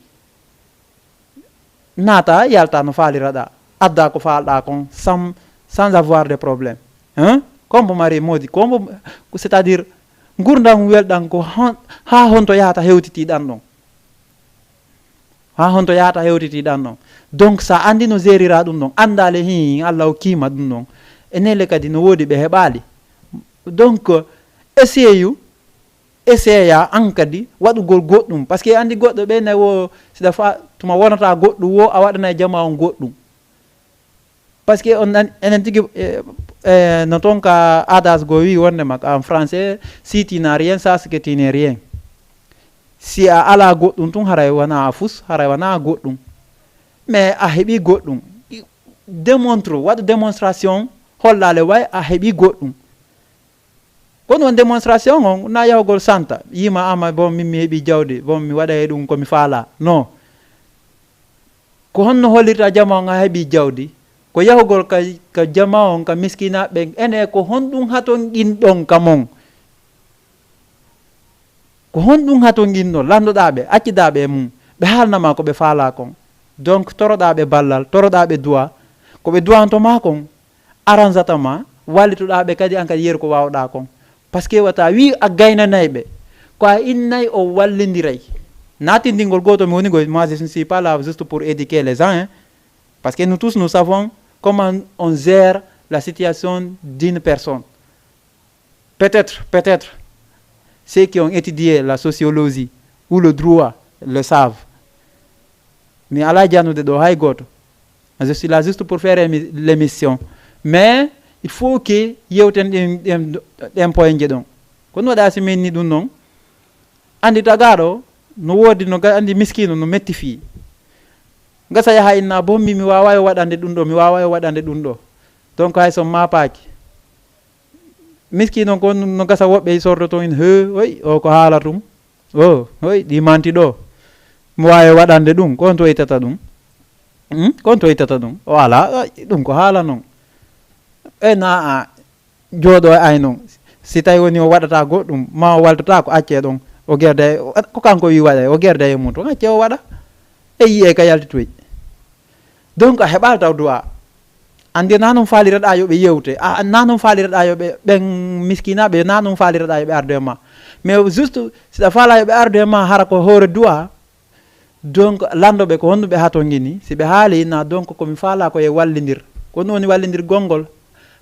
Naata, yalta no faaliraɗa. Adda ko faalɗa kon sans, sans avoir de problème. Hein? Kombo mari modi, kombo, c'est-à-dire, ngurndan welɗan ko hon-, haa honto yahata hewtiti ɗan ɗon. Haa honto yahata hewtiti ɗan ɗon. Donc, sa andi no gérira ɗum ɗon, andale hi, Allah o kiima ɗum ɗon. E nele kadi no woodi ɓe heɓali. Donc, essaye, essaye an kadi waɗugol goɗɗum. Parce que andi goɗɗo ɓe ne wo, siɗa fa, tuma wonata goɗɗum wo, a waɗanay jama on goɗɗum. Parce que on nan-, enen tigi, eh, eh, no ton ka adage go wi wonde mak en français, si tu n'as rien, sache que tu n'es rien. Si a alaa goɗɗum tun, haray wonaa a fus, haray wonaa goɗɗum. Mais a heɓii goɗɗum. Démontre, waɗu démonstration, holla le way a heɓii goɗɗum. Kono on démonstration on, na yahugol santa, yima ama, bon, min mi heɓii jawdi, bon, mi waɗay ɗum ko mi faalaa. Non. Ko honno hollirta jama on a heɓii jawdi? Ko yahugol ka, ka jama on, ka miskinaaɓe ɓen, ene ko honɗum hatonɗinɗon ka mon? Ko honɗum hatonɗinɗon? Landoɗaa ɓe, accidaa ɓe e mum, ɓe haalna ma ko ɓe faalaa kon. Donc, toroɗaa ɓe ballal, toroɗaa ɓe du'a. Ko ɓe du'anto ma kon, arrangeata ma, wallitoɗaa ɓe kadi, an kadi yeru ko waawɗaa kon. Parce que wata wi a gaynanay ɓe, ko a innay o wallindiray. Naatindingol gooto mi woni goy, moi je ne suis pas là juste pour éduquer les gens, hein. Parce que nous tous, nous savons comment on gère la situation d'une personne. Peut-être, peut-être, ceux qui ont étudié la sociologie ou le droit le savent. Mi alaa jannude ɗo hay gooto. Je suis là juste pour faire émi-, l'émission. Mais il faut que yewten ɗen, ɗen, ɗen poinje ɗon. Ko ɗum waɗa si mi inni ɗum noon. Anndi tagaaɗo no woodi, no ga-, anndi miskiino no metti fii. Gasa yaha inna bo mi, mi waaway waɗande ɗum ɗo, mi waaway waɗande ɗum ɗo. Donc hay so maapaaki. Miskiino ko no gasa woɓɓe sorto toon in, he, oy, o ko haala ɗum. O, oy, ɗi manti ɗo. Mi waawi waɗande ɗum, ko on to ittata ɗum? Hmm? Ko on to ittata ɗum? O alaa, ay, ɗum ko haala noon. E na a jooɗo e ay noon. Si tawi woni o waɗata goɗɗum, ma o waltata ko accee ɗon. O gerda e, ko kanko wi waɗa, o gerda e mum toon, accee o waɗa. E yiyee ka yaltitoy. Donc a heɓaali taw du'a. Anndi na noon faaliraɗaa yo ɓe yewte. A, na noon faaliraɗaa yo ɓe, ɓen miskinaaɓe, na noon faaliraɗaa yo ɓe ardu e ma. Mais juste, si ɗa faalaa yo ɓe ardu e ma, hara ko hoore du'a. Donc, lanndo ɓe ko honɗum ɓe hatongini. Si ɓe haali, na donc ko mi faalaa ko e wallindir. Ko ɗum woni wallindirgol ngol.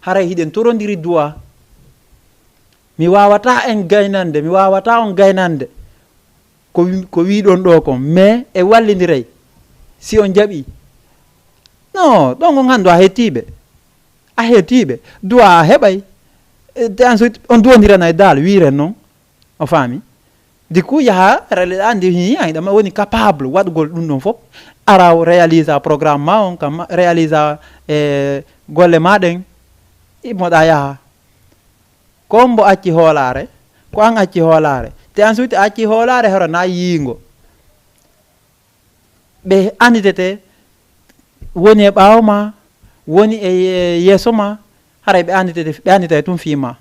Haray hiɗen torondiri du'a. Mi waawataa en gaynande, mi waawataa on gaynande. Ko wi-, ko wiɗon ɗo kon, mais e wallindiray. Si on jaɓi. Non, ɗon on handu a hettiiɓe. A hettiiɓe. Du'a a heɓay. E, te ensuite, on duwondiranay daal, wiren non. O faami? Du coup, yaha, releɗa ndi, hi, ay, ɗama woni capable waɗugol ɗum ɗon fof. Ara o réalisa programme ma on, kam réalisa, e, golle ma ɗen. Immoɗa yaha. Ko mbo acci hoolaare, ko an acci hoolaare. Te ensuite a acci hoolaare, hara na yiingo. Ɓe anditete woni e ɓaawo ma, woni e ye-, yeeso ma, haray ɓe anditete, ɓe anditay tun fii ma.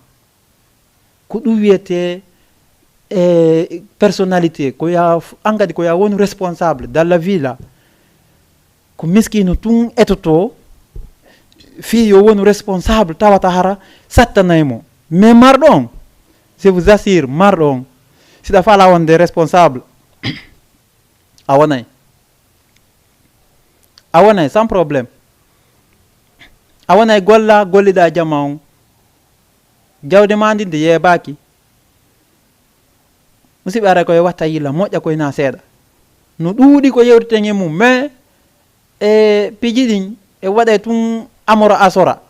Ko ɗum wiyete, e, personnalité, ko ya f-, an kadi ko ya wonu responsable dans la vie là. Ko miskiino tun etoto fii yo wonu responsable tawata hara sattanay mo. Mais marɗo on, je vous assure, marɗo on, si ɗa faala wonde responsable, a wonay. A wonay sans problème. A wonay golla, golliɗa jama on. Jawdi ma ndi ndi yeebaaki. Musidɓe, aray ko yo watta yilla moƴƴa koye na seeɗa. No ɗuuɗi ko yewteten e mum, mais e piiji ɗin e waɗay tun amora asora.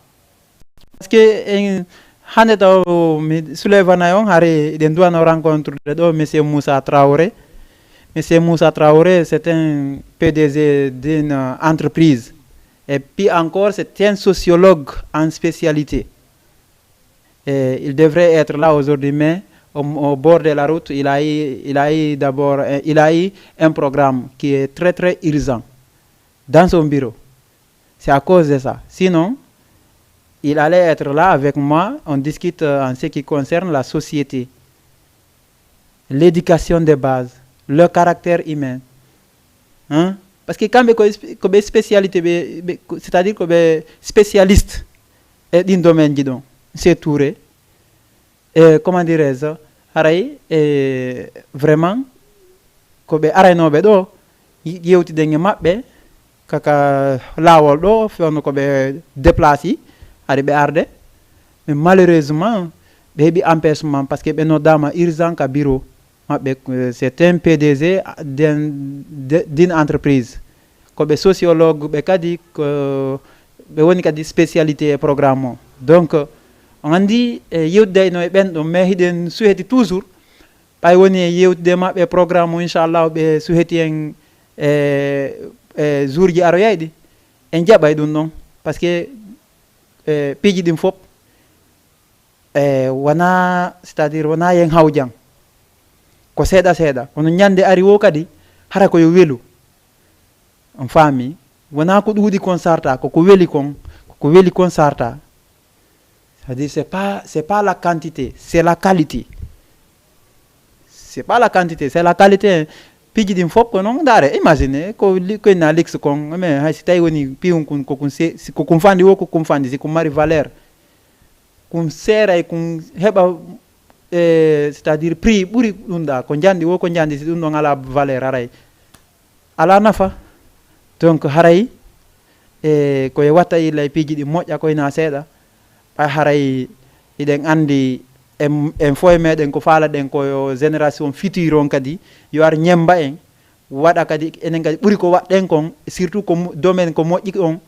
Parce que en hannde taw mi soulevana on, hari eɗen duwano rencontre de ɗo, monsieur Moussa Traoré. Monsieur Moussa Traoré, c'est un P D G d'une entreprise. Et puis encore, c'est un sociologue en spécialité. Et il devrait être là aujourd'hui, mais au, au bord de la route, il a eu, il a eu d'abord, euh, il a eu un programme qui est très, très urgent dans son bureau. C'est à cause de ça. Sinon, il allait être là avec moi, on discute, euh, en ce qui concerne la société, l'éducation de base, le caractère humain. Hein? Parce que kamɓe ko sp-, ko ɓe spécialité ɓe, ɓe, ko, c'est-à-dire ko ɓe spécialiste e ɗin domaine ji ɗon. C'est Touré. E, comment dirais-je, haray, e, vraiment, ko ɓe araynooɓe ɗo, y-, yewtiden e maɓɓe, kaka laawol ɗo, fewno ko ɓe déplacé, hari ɓe arde. Mais malheureusement, ɓe heɓi empêchement parce que ɓe noddaama urgent ka bureau maɓɓe, euh, c'est un P D G d'un, de, d'une entreprise. Ko ɓe sociologue ɓe kadi, ko ɓe woni kadi spécialité e programme o. Donc, on anndi, e, yewtidayno e ɓen ɗon, mais hiɗen suheti toujours Ɓay woni e yewtude maɓɓe programme o, inchallahu, ɓe suheti en e, e jour ji aroyayɗi, en jaɓay ɗum ɗon. Parce que e, piiji ɗin fof e, wona, c'est-à-dire wona yen hawjan, ko seeɗa seeɗa. Kono ñande ari wo kadi, hara ko yo welu. On faami? Wona ko ɗuuɗi kon sarta, ko ko weli kon, ko ko weli kon sarta. C'est-à-dire, c'est pas, c'est pas la quantité, c'est la qualité. C'est pas la quantité, c'est la qualité. Piiji ɗin fof ko noon. Ndaare, imagine ko li- ko na lix kon, mais hay si tawi woni piiwun kun, ko kun se- si ko kun fandi wo, ko kun fandi, si kun mari valeur, kun seeray, kun heɓa e, c'est-à-dire prix ɓuri ɗum ɗa, ko njandi wo ko njandi, si ɗum ɗon ala valeur, aray ala nafa. Donc haray e, koye watta illa e piiji ɗi moƴƴa koyna seeɗa. Ɓay haray iɗen anndi en, en fof e meɗen ko faalaɗen ko yo génération future on kadi yo ar ñemba en, waɗa kadi enen kadi ɓuri ko waɗɗen kon, surtout ko mo- domaine ko moƴƴi on.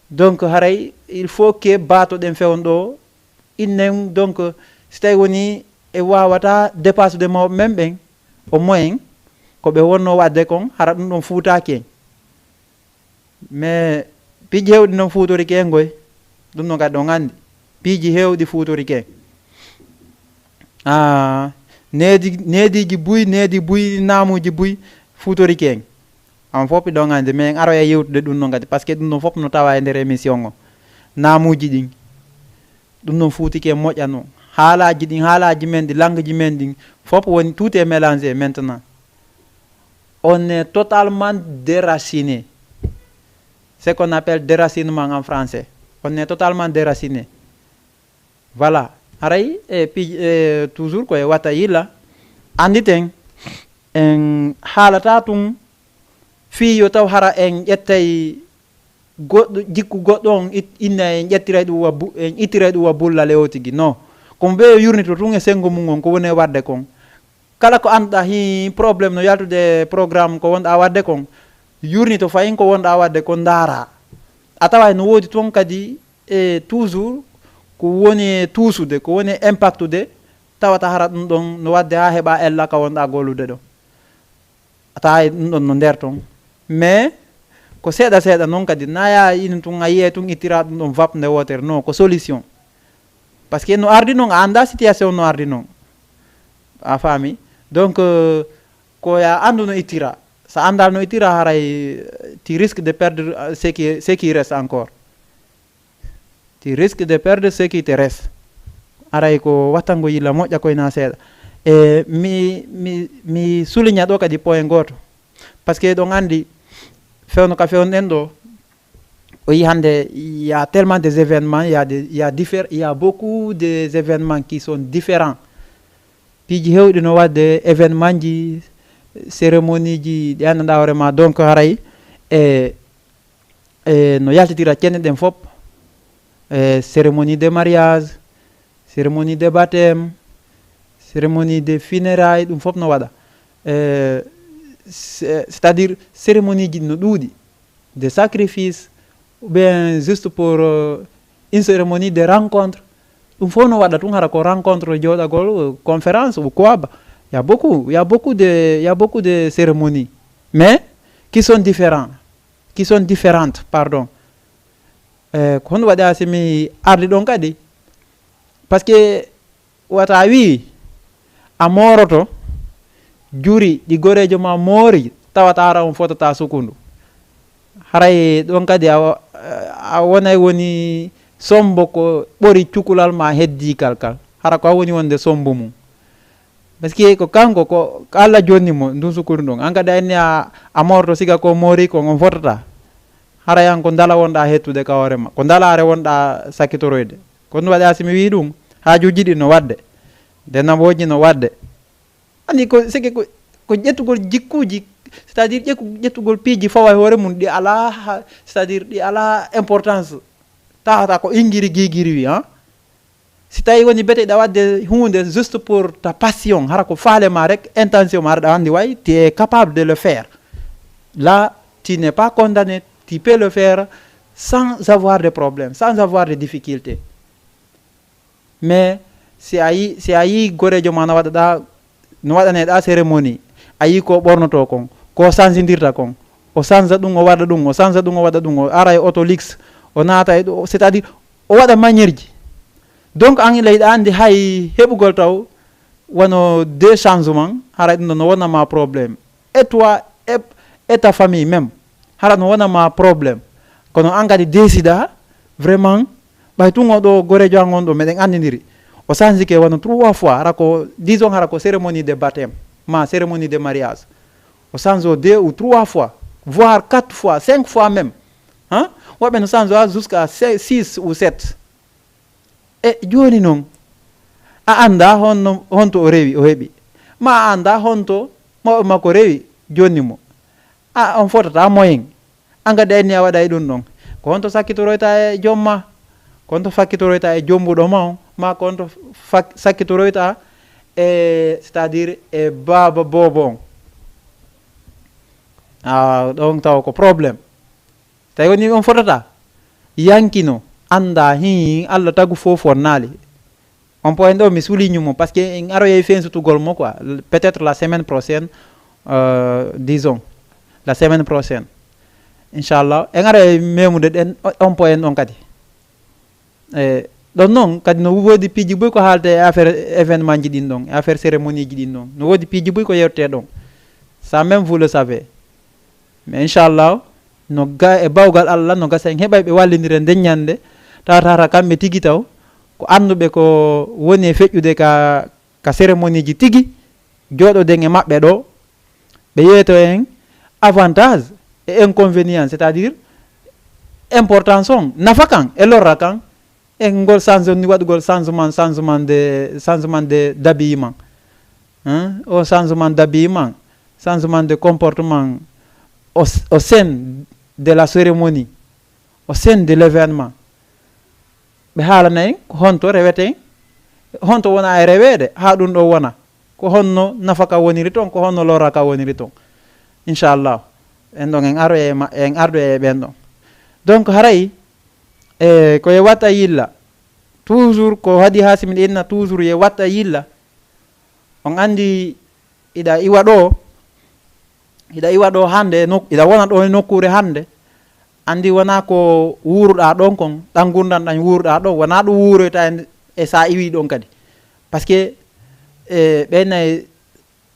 Donc haray il faut que batoɗen fewndo innen. Donc si tawi woni e wawata dépassude mawɓe men ɓen, au moins ko ɓe wonno wadde kon, hara ɗum ɗon fuutaki en. Mais piiji hewɗi noon fuutorike en goy. Ɗum no kadi on anndi, piiji hewɗi fuutorike en. Ah, needi neediji buy, needi buy, naamuji buy fuutorike en. On fof ɗon anndi, mais en aroya yewtude ɗum ɗon kadi, parce que ɗum ɗon fof no tawa e nder émission o. Naamuji ɗin, ɗum ɗon fuutike en moƴƴa noon. Haalaaji ɗin, haalaaji men ɗi, langue ji men ɗin, fof woni, tout est mélangé maintenant. On est totalement déraciné. Ce qu'on appelle déracinement en français. On est totalement déraciné. Voilà. Haray e piiji e toujours ko e wata yilla. Annditen, en haalata tun fii yo taw hara en ƴettay goɗɗo, jikku goɗɗo on, it- inna en ƴettiray ɗum wa bu- en ittiray ɗum wa bullale o tigi. Non. Ko mo ɓe yurnito tun e senngo mum on, ko woni e waɗde kon. Kala ko annduɗaa hi problème no yaltude e programme ko wonɗaa waɗde kon, yurnito fayin ko wonɗaa waɗde kon, ndaara. A tawa no woodi toon kadi e toujours ko woni e tuusude, ko woni e impactude, tawata hara ɗum ɗon no waɗde haa heɓa ella ka wonɗaa gollude ɗon. A tawa e ɗum ɗon no nder toon. Mais ko seeɗa seeɗa noon kadi, na yaa ina tun a yiyay tun ittira ɗum ɗon vap nde wootere. Non, ko solution. Parce que no ardi noon, a anndaa situation no ardi noon. A faami? Donc, euh, ko ya anndu no ittira. So anndaali no ittira, haray, euh, tu risques de perdre, euh, ce qui, ce qui reste encore. Tu risques de perdre ce qui te reste. Haray ko wattango yilla moƴƴa koye na seeɗa. E mi, mi, mi souligne ɗo kadi point gooto. Parce que eɗon anndi, fewndo ka fewnɗen ɗo, o yi hannde, il y a tellement des événements, il y a des, il y a diffère- il y a beaucoup des événements qui sont différents. Piiji hewɗi no waɗde événement ji, cérémonie ji, ɗi anndanɗaa hoore ma. Donc haray e, e no yaltitira cene ɗen fof, e cérémonie de mariage, cérémonie de baptême, cérémonie de funérailles, ɗum fof no waɗa. E, c'est- c'est-à-dire cérémonie ji no ɗuuɗi, de sacrifice, ou bien juste pour, euh, une cérémonie de rencontre. Ɗum fof no waɗa tun, hara ko rencontre, jooɗagol, euh, conférence ou quoi. Il y a beaucoup, il y a beaucoup de, il y a beaucoup de cérémonies, mais qui sont différents, qui sont différentes, pardon. E, ko honɗum waɗi haa si mi ardi ɗon kadi? Parce que wata a wii a mooroto juri ɗi goreejo ma moori, tawata hara on fotata sukundu. Haray ɗon kadi a, a wonay woni sombo ko ɓori cukalal ma heddiikal kal. Hara ko a woni wonde sombo mum. Parce que ko kanko, ko, ko Allah jonni mo ndun sukundu ɗon. An kadi a inni a, a moorto siga ko moori kon on fotata. Haray an ko ndala wonɗa hettude ka hoore ma. Ko ndalaare wonɗa sakkitoroyde. Ko ɗum waɗi si mi wii ɗum, haajuuji ɗi no waɗde. Denabooji no waɗde. Anndi ko, c'est que ko, ko ƴettugol jikkuuji, c'est-à-dire ƴekku- ƴettugol piiji fawa e hoore mum, ɗi alaa ha- c'est-à-dire ɗi alaa importance. Tawata ko ingiri gigiri wi, hein? Si tawi woni bete ɗa waɗde huunde juste pour ta passion, hara ko faale ma rek, intention ma, aɗa anndi way, tu es capable de le faire. Là, tu n'es pas condamné, tu peux le faire sans avoir de problème, sans avoir de difficulté. Mais si a yi, si a yi goreejo ma na waɗa ɗa, No waɗaneɗa cérémonie, a yi ko ɓornoto kon, ko sansindirta kon, o sansa ɗum, o waɗa ɗum, o sansa ɗum, o waɗa ɗum, o ara e auto lix, o naata e ɗo, c'est-à-dire o waɗa manière ji. Donc an leyɗa andi hay heɓugol taw wano deux changement, haray ɗum ɗo no wonama problème. Et toi, et, et ta famille même, hara no wonama problème. Kono an kadi décida vraiment, ɓay tun o ɗo gorejo an on ɗo meɗen andidiri, o sanjike wano trois fois, hara ko disons hara ko cérémonie de baptême ma cérémonie de mariage, o sange o deux ou trois fois, voire quatre fois, cinq fois même. Hein? Woɓɓe no sange a jusqu'à six ou sept. E jooni noon, a anndaa honno, honto o rewi, o heɓi, ma a anndaa honto mawɓe makko rewi, jonni mo. A, on fotata moyen. An kadi a inni a waɗa e ɗum ɗon. Ko honto sakkitoroyta e joom ma? Ko honto sakkitoroyta e jombuɗo ma on? Ma ko honto fak-, sakkitoroyta e, c'est-à-dire e baaba boobo on? A, ɗon tawa ko problème. Tawi woni on fotata yankino, annda hi Allah tagu fof wonnaali. On point ɗo mi souligne mo, parce que en aroyay fensutugol mo quoi. Peut-être la semaine prochaine, euh, disons, la semaine prochaine, inchallah, en aroyay memude ɗen o-, on point ɗon kadi. E ɗon noon kadi no woodi piiji buy ko haalde e affaire événement ji ɗin ɗon, e affaire cérémonie ji ɗin ɗon, no woodi piiji buy ko yewtete ɗon. Ça même vous le savez. Mais inchallah, no ga e bawgal Allah, no gasa en heɓay ɓe wallindira nden ñande, tawata hara kamɓe tigi taw ko annduɓe ko woni e feƴƴude ka, ka cérémonie ji tigi, jooɗoden e maɓɓe ɗo, ɓe yeeto en avantage e inconvénient, c'est-à-dire importance on, nafa kan e lorra kan, e ngol change ni waɗugol changement, changement de, changement de d'habillement. Hein? O changement d'habillement, changement de comportement au, au sein de la cérémonie, au sein de l'événement. Ɓe haalana en ko honto reweten, honto wona e reweede haa ɗum ɗo wona, ko honno nafa ka woniri toon, ko honno lorra ka woniri toon. Inchallah, en ɗon en aro e ma-, en ardo e ɓen ɗon. Donc haray, e, ko e watta yilla, toujours ko haadi haa si miɗo inna toujours ye watta yilla. On anndi iɗa iwa ɗo, iɗa iwa ɗo hannde, nok-, iɗa wona ɗo e nokkuure hannde, anndi wonaa ko wuuruɗaa ɗon kon, ɗan ngurndan ɗan wuuruɗaa ɗon, wonaa ɗum wuuroyta e, e sa iwi ɗon kadi. Parce que, e, ɓen e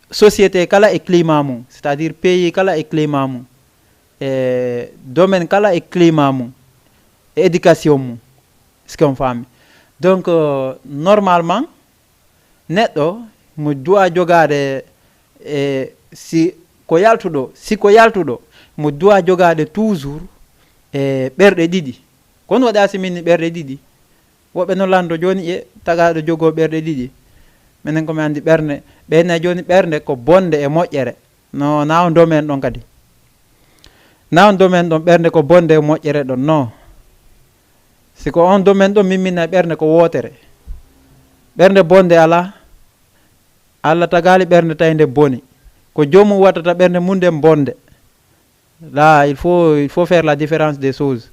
société kala e climat mum, c'est-à-dire pays kala e climat mum, e domaine kala e climat mum, e éducation mum, est-ce que on faami? Donc, euh, normalement, neɗɗo mo duwa jogaade e si ko yaltuɗo, si ko yaltuɗo, mo duwa jogaade toujours e ɓerɗe ɗiɗi. Ko ɗum waɗi a si min ni ɓerɗe ɗiɗi. Woɓɓe no lanndo jooni e tagaaɗo jogoo ɓerɗe ɗiɗi. Minen ko mi anndi ɓernde, ɓeyna jooni ɓernde ko bonde e moƴƴere. No, na on domaine ɗon kadi. Na on domaine ɗon ɓernde ko bonde e moƴƴere ɗon, no. Si ko on domaine ɗon mimminay ɓernde ko wootere. Ɓernde bonde alaa. Allah tagaali ɓernde tawi nde boni. Ko joomum wattata ɓernde mum nden bonde. Là, il faut, il faut faire la différence des choses.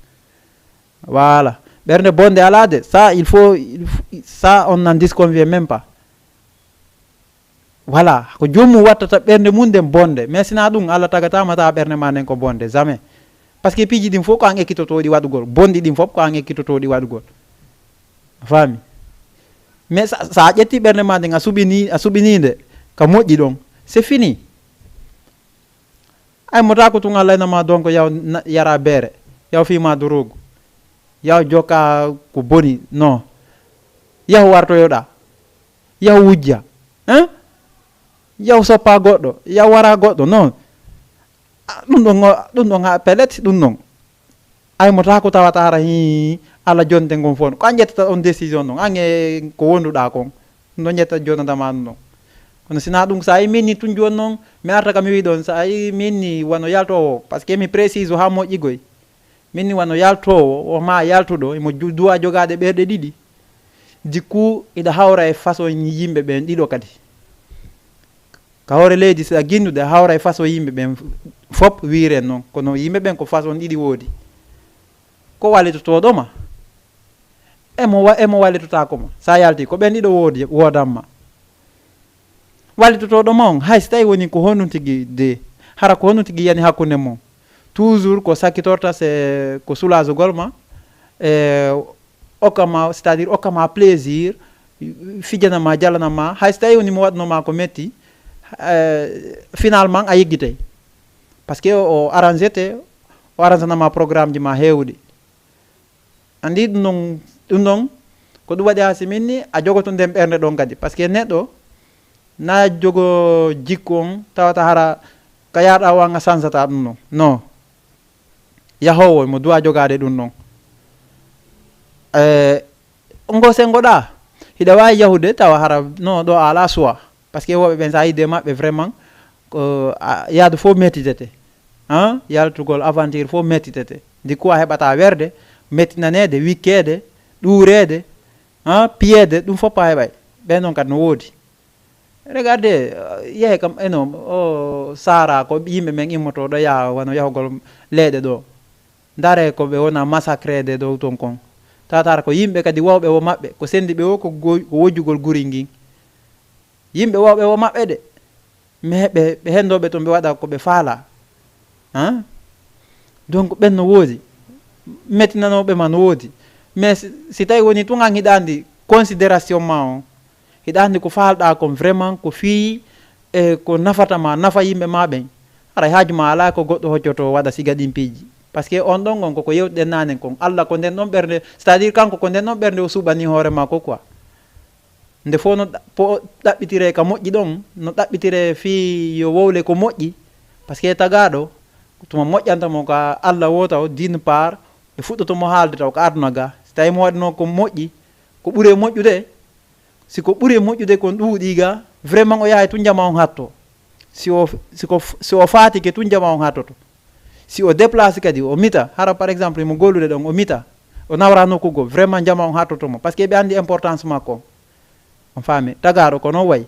Voilà. Ɓernde bonde alaa de. Ça, il faut, il faut, ça, on n'en disconvient même pas. Voilà. Ko joomum wattata ɓernde mum nden bonde. Mais sinaa ɗum, Allah tagataama tawa ɓernde ma nden ko bonde. Jamais. Parce que piiji ɗin fof ko an ekkitotooɗi waɗugol. Bonɗi ɗin fof ko an ekkitotooɗi waɗugol. A faami? Mais sa, sa a ƴetti ɓernde ma nden, a suɓini, a suɓini nde ka moƴƴi ɗon. C'est fini. Ay mo taako tun Allah ina ma donc yaw na-, yara beere, yaw fii ma dorogu, yaw jokka ko boni, non. Yaw wartoyoɗa, yaw wujja, hein? Yaw soppa goɗɗo, yaw wara goɗɗo, non. Ah, ɗum ɗon o, ɗum ɗon ha pellet, ɗum ɗon. Ay mo taako tawata hara hi Allah jonte ngon fof. Ko an ƴettata on décision ɗon, an e ko wonduɗa kon. Ɗum ɗon ƴetta jonnata ma ɗum ɗon. Kono sina ɗum, sa yi min ni tun jooni noon, mi arta ka mi wi ɗon, sa yi min ni wano yaltoowo, parce que mi précise ha moƴƴigoy. Min ni wano yaltoowo, o ma yaltuɗo, imo ju-, duwa jogaade ɓerɗe ɗiɗi. Du coup, iɗa hawra e façon yimɓe ɓen ɗiɗo kadi. Ka hoore leydi, si a ginndude, a hawra e façon yimɓe ɓen fop wiiren noon. Kono yimɓe ɓen ko façon ɗiɗi woodi. Ko walitotooɗo ma, e mo wa-, e mo walitotaako ma. Sa yalti, ko ɓen ɗiɗo woodi, woodan ma. Wallitotooɗo ma on, hay si tawi woni ko honɗum tigi de, hara ko honɗum tigi yani hakkunde mon, toujours ko sakkitorta se ko soulagegol ma, e okka ma, c'est-à-dire okka ma plaisir, fijana ma, jalana ma, hay si tawi woni mo waɗno ma ko metti, eh, finalement a yeggitay. Parce que o arrangete, o arrangenama programme ji ma heewuɗi. Andi ɗum ɗon, ɗum ɗon ko ɗum waɗi ha si minni a jogoto nden ɓernde ɗon kadi. Parce que neɗɗo na jogo jikku on tawata hara ka yaɗa o anga sansata ɗum ɗon. Non. Yahowo mo duwa jogade ɗum ɗon. Eh, ngo sengoɗa. Hiɗa wawi yahude tawa hara no ɗo ala suwa. Parce que woɓɓe ɓen sa yide maɓɓe vraiment ko a- yaadu fof mettitete. Hein? Yaltugol aventure fof mettitete. Ndi kuwa heɓata werde, mettinanede, wikkede, ɗuurede, hein? Piyede, ɗum fof a heɓay. Ɓen noon kadi no woodi. Regardez, euh, yehe kam eno o sara ko yimɓe men immoto ɗo yaha wano yahugol leyɗe ɗo. Ndare ko ɓe wona massacrede dow ton kon. Tawata ko yimɓe kadi wawɓe wo maɓɓe, ko sendi ɓe wo ko go- ko wojjugol guri ngin. Yimɓe wawɓe wo maɓɓe de. Mais ɓe ɓe hendoɓe ton ɓe waɗa ko ɓe faala. Hein? Donc ɓen no woodi. Mettinanoɓe ma no woodi. Mais si, si tawi woni tun an hiɗa andi considération ma on, hiɗa andi ko faalɗa kon vraiment ko fii e ko nafata ma, nafa yimɓe ma ɓen. Haray haaju ma ala ko goɗɗo hoccoto waɗa siga ɗin piiji. Parce que on ɗon on koko yewtuɗen nanen kon. Allah ko nden ɗon ɓernde, c'est-à-dire kanko ko nden ɗon ɓernde o suɓani hoore makko quoi. Nde fof no ɗa- po- ɗaɓɓitire ka moƴƴi ɗon, no ɗaɓɓitire fii yo wowle ko moƴƴi. Parce que tagaɗo tuma moƴƴanta mo ka Allah wota o, d'une part, ɓe fuɗɗoto mo haalde taw ka aduna ga. Si tawi mo waɗino ko moƴƴi, ko ɓuri e moƴƴude, si ko ɓuri e moƴƴude kon ɗuuɗi ga, vraiment o yahay tun jama on hatto. Si o si ko si o faatike tun jama on hattoto. Si o déplace kadi o mita, hara par exemple mo gollude ɗon o mita, o nawra nokku go, vraiment jama on hattoto mo. Parce que ɓe andi importance makko. On faami, tagaɗo ko non way.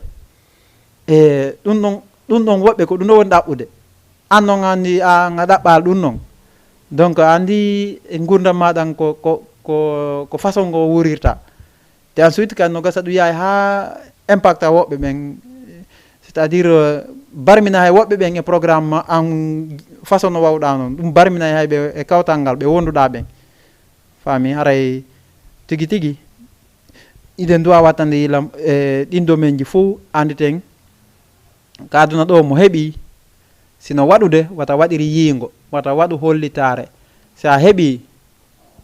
E ɗum ɗon ɗum ɗon woɓɓe ko ɗum ɗo woni ɗaɓɓude. An non andi a nga ɗaɓɓal ɗum non. Donc andi e ngurdam ma ɗan ko ko ko ko façon ngo wurirta. Te ensuite kan no gasa ɗum yahay ha impacta woɓɓe ɓen. C'est-à-dire euh, barmina hay woɓɓe ɓen e programme ma an façon no wawɗa non. Ɗum barmina hay ɓe e kawtal ngal ɓe wonduɗa ɓen. Faami haray tigi tigi iɗen duwa wattande yilam e ɗin domaine ji fof anditen ka aduna ɗo mo heɓi sino waɗude wata waɗiri yiingo wata waɗu hollitaare. Si a heɓi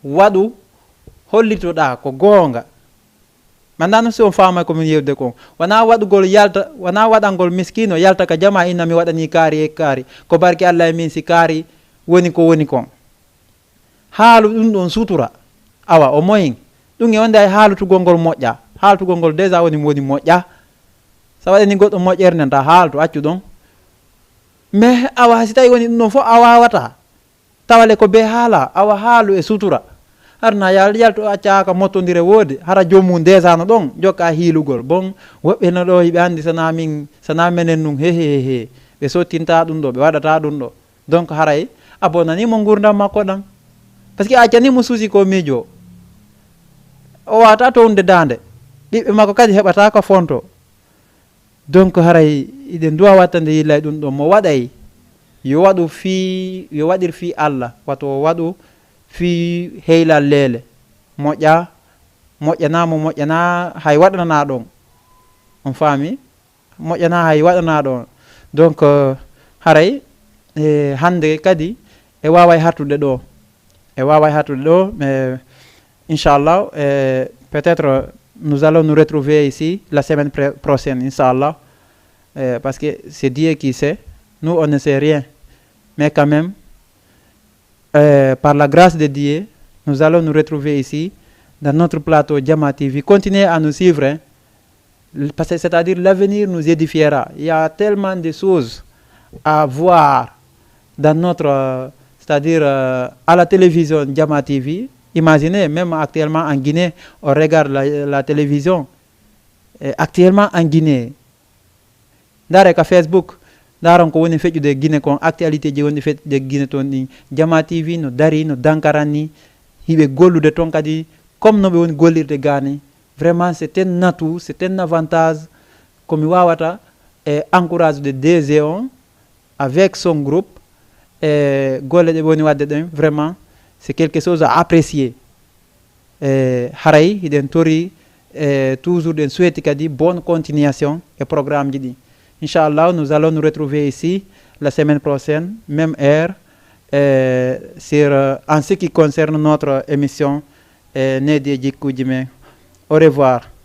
waɗu hollitoɗa ko goonga. Manda no si on faama ko min yewde kon wona waɗugol yalta wona waɗangol miskino yalta ka jama inna mi waɗani kaari e kaari ko barki allah e min si kaari woni ko woni kon. Haalu ɗum ɗon sutura. Awa o moyen ɗum e wonde ay haalutugol ngol moƴƴa. Haalutugol ngol déjà woni woni moƴƴa. Sa waɗani goɗɗo moƴƴere nden ta haaltu accu ɗon. Mais awa si tawi woni ɗum ɗon fof a wawata tawale ko be haala awa haalu e sutura. Harna yal yaltu accaka mottodire woodi hara joom mum déjà no ɗon jokka hiilugol bon. Woɓɓe no ɗo hiɓe andi sana min sana menen nun hehehehe. Ɓe sottinta ɗum ɗo ɓe waɗata ɗum ɗo. Donc haray a bonanimo ngurdam makko ɗan. Parce que a accanimo suusi ko miijo. O wata townde dande. Ɓiɓɓe makko kadi heɓata ko fonto. Donc haray iɗen duwa wattande yillay ɗum ɗon mo waɗay yo waɗu fii yo waɗir fii allah wata o waɗu fii heylal leele. Moƴƴa moƴƴana mo moƴƴana hay waɗanana ɗon. On faami? Moƴƴana hay waɗanaɗo on. Donc euh, haray e hande kadi e waway hattude ɗo. E waway hattude ɗo mais inchallah euh, peut-être nous allons nous retrouver ici la semaine pré- prochaine inchallah. Euh, parce que c'est Dieu qui sait. Nous on ne sait rien. Mais quand même euh, par la grâce de Dieu nous allons nous retrouver ici dans notre plateau Jama T V. Continuez à nous suivre hein. Parce que c'est-à-dire l'avenir nous édifiera. Il y a tellement de choses à voir dans notre, euh, c'est-à-dire euh, à la télévision Jama T V. Imaginez, même actuellement en Guinée, on regarde la, la télévision. Et actuellement en Guinée, ndare ka Facebook, ndaron ko woni feƴƴude Guinée kon, actualité ji woni feƴƴude Guinée ton ɗin. Jama T V no dari, no dankaranni, hiɓe gollude ton kadi, comme no ɓe woni gollirde gani. Vraiment c'est un atout, c'est un avantage ko mi wawata e encourage de D G on avec son groupe. E golle ɗe woni waɗde ɗen, vraiment, c'est quelque chose à apprécier. E haray hiɗen tori, e toujours ɗen souhaiti kadi bonne continuation e programme ji ɗi. Inchallah, nous allons nous retrouver ici la semaine prochaine, même heure, e sur, euh, en ce qui concerne notre émission, e needi e jikkuji men. Au revoir.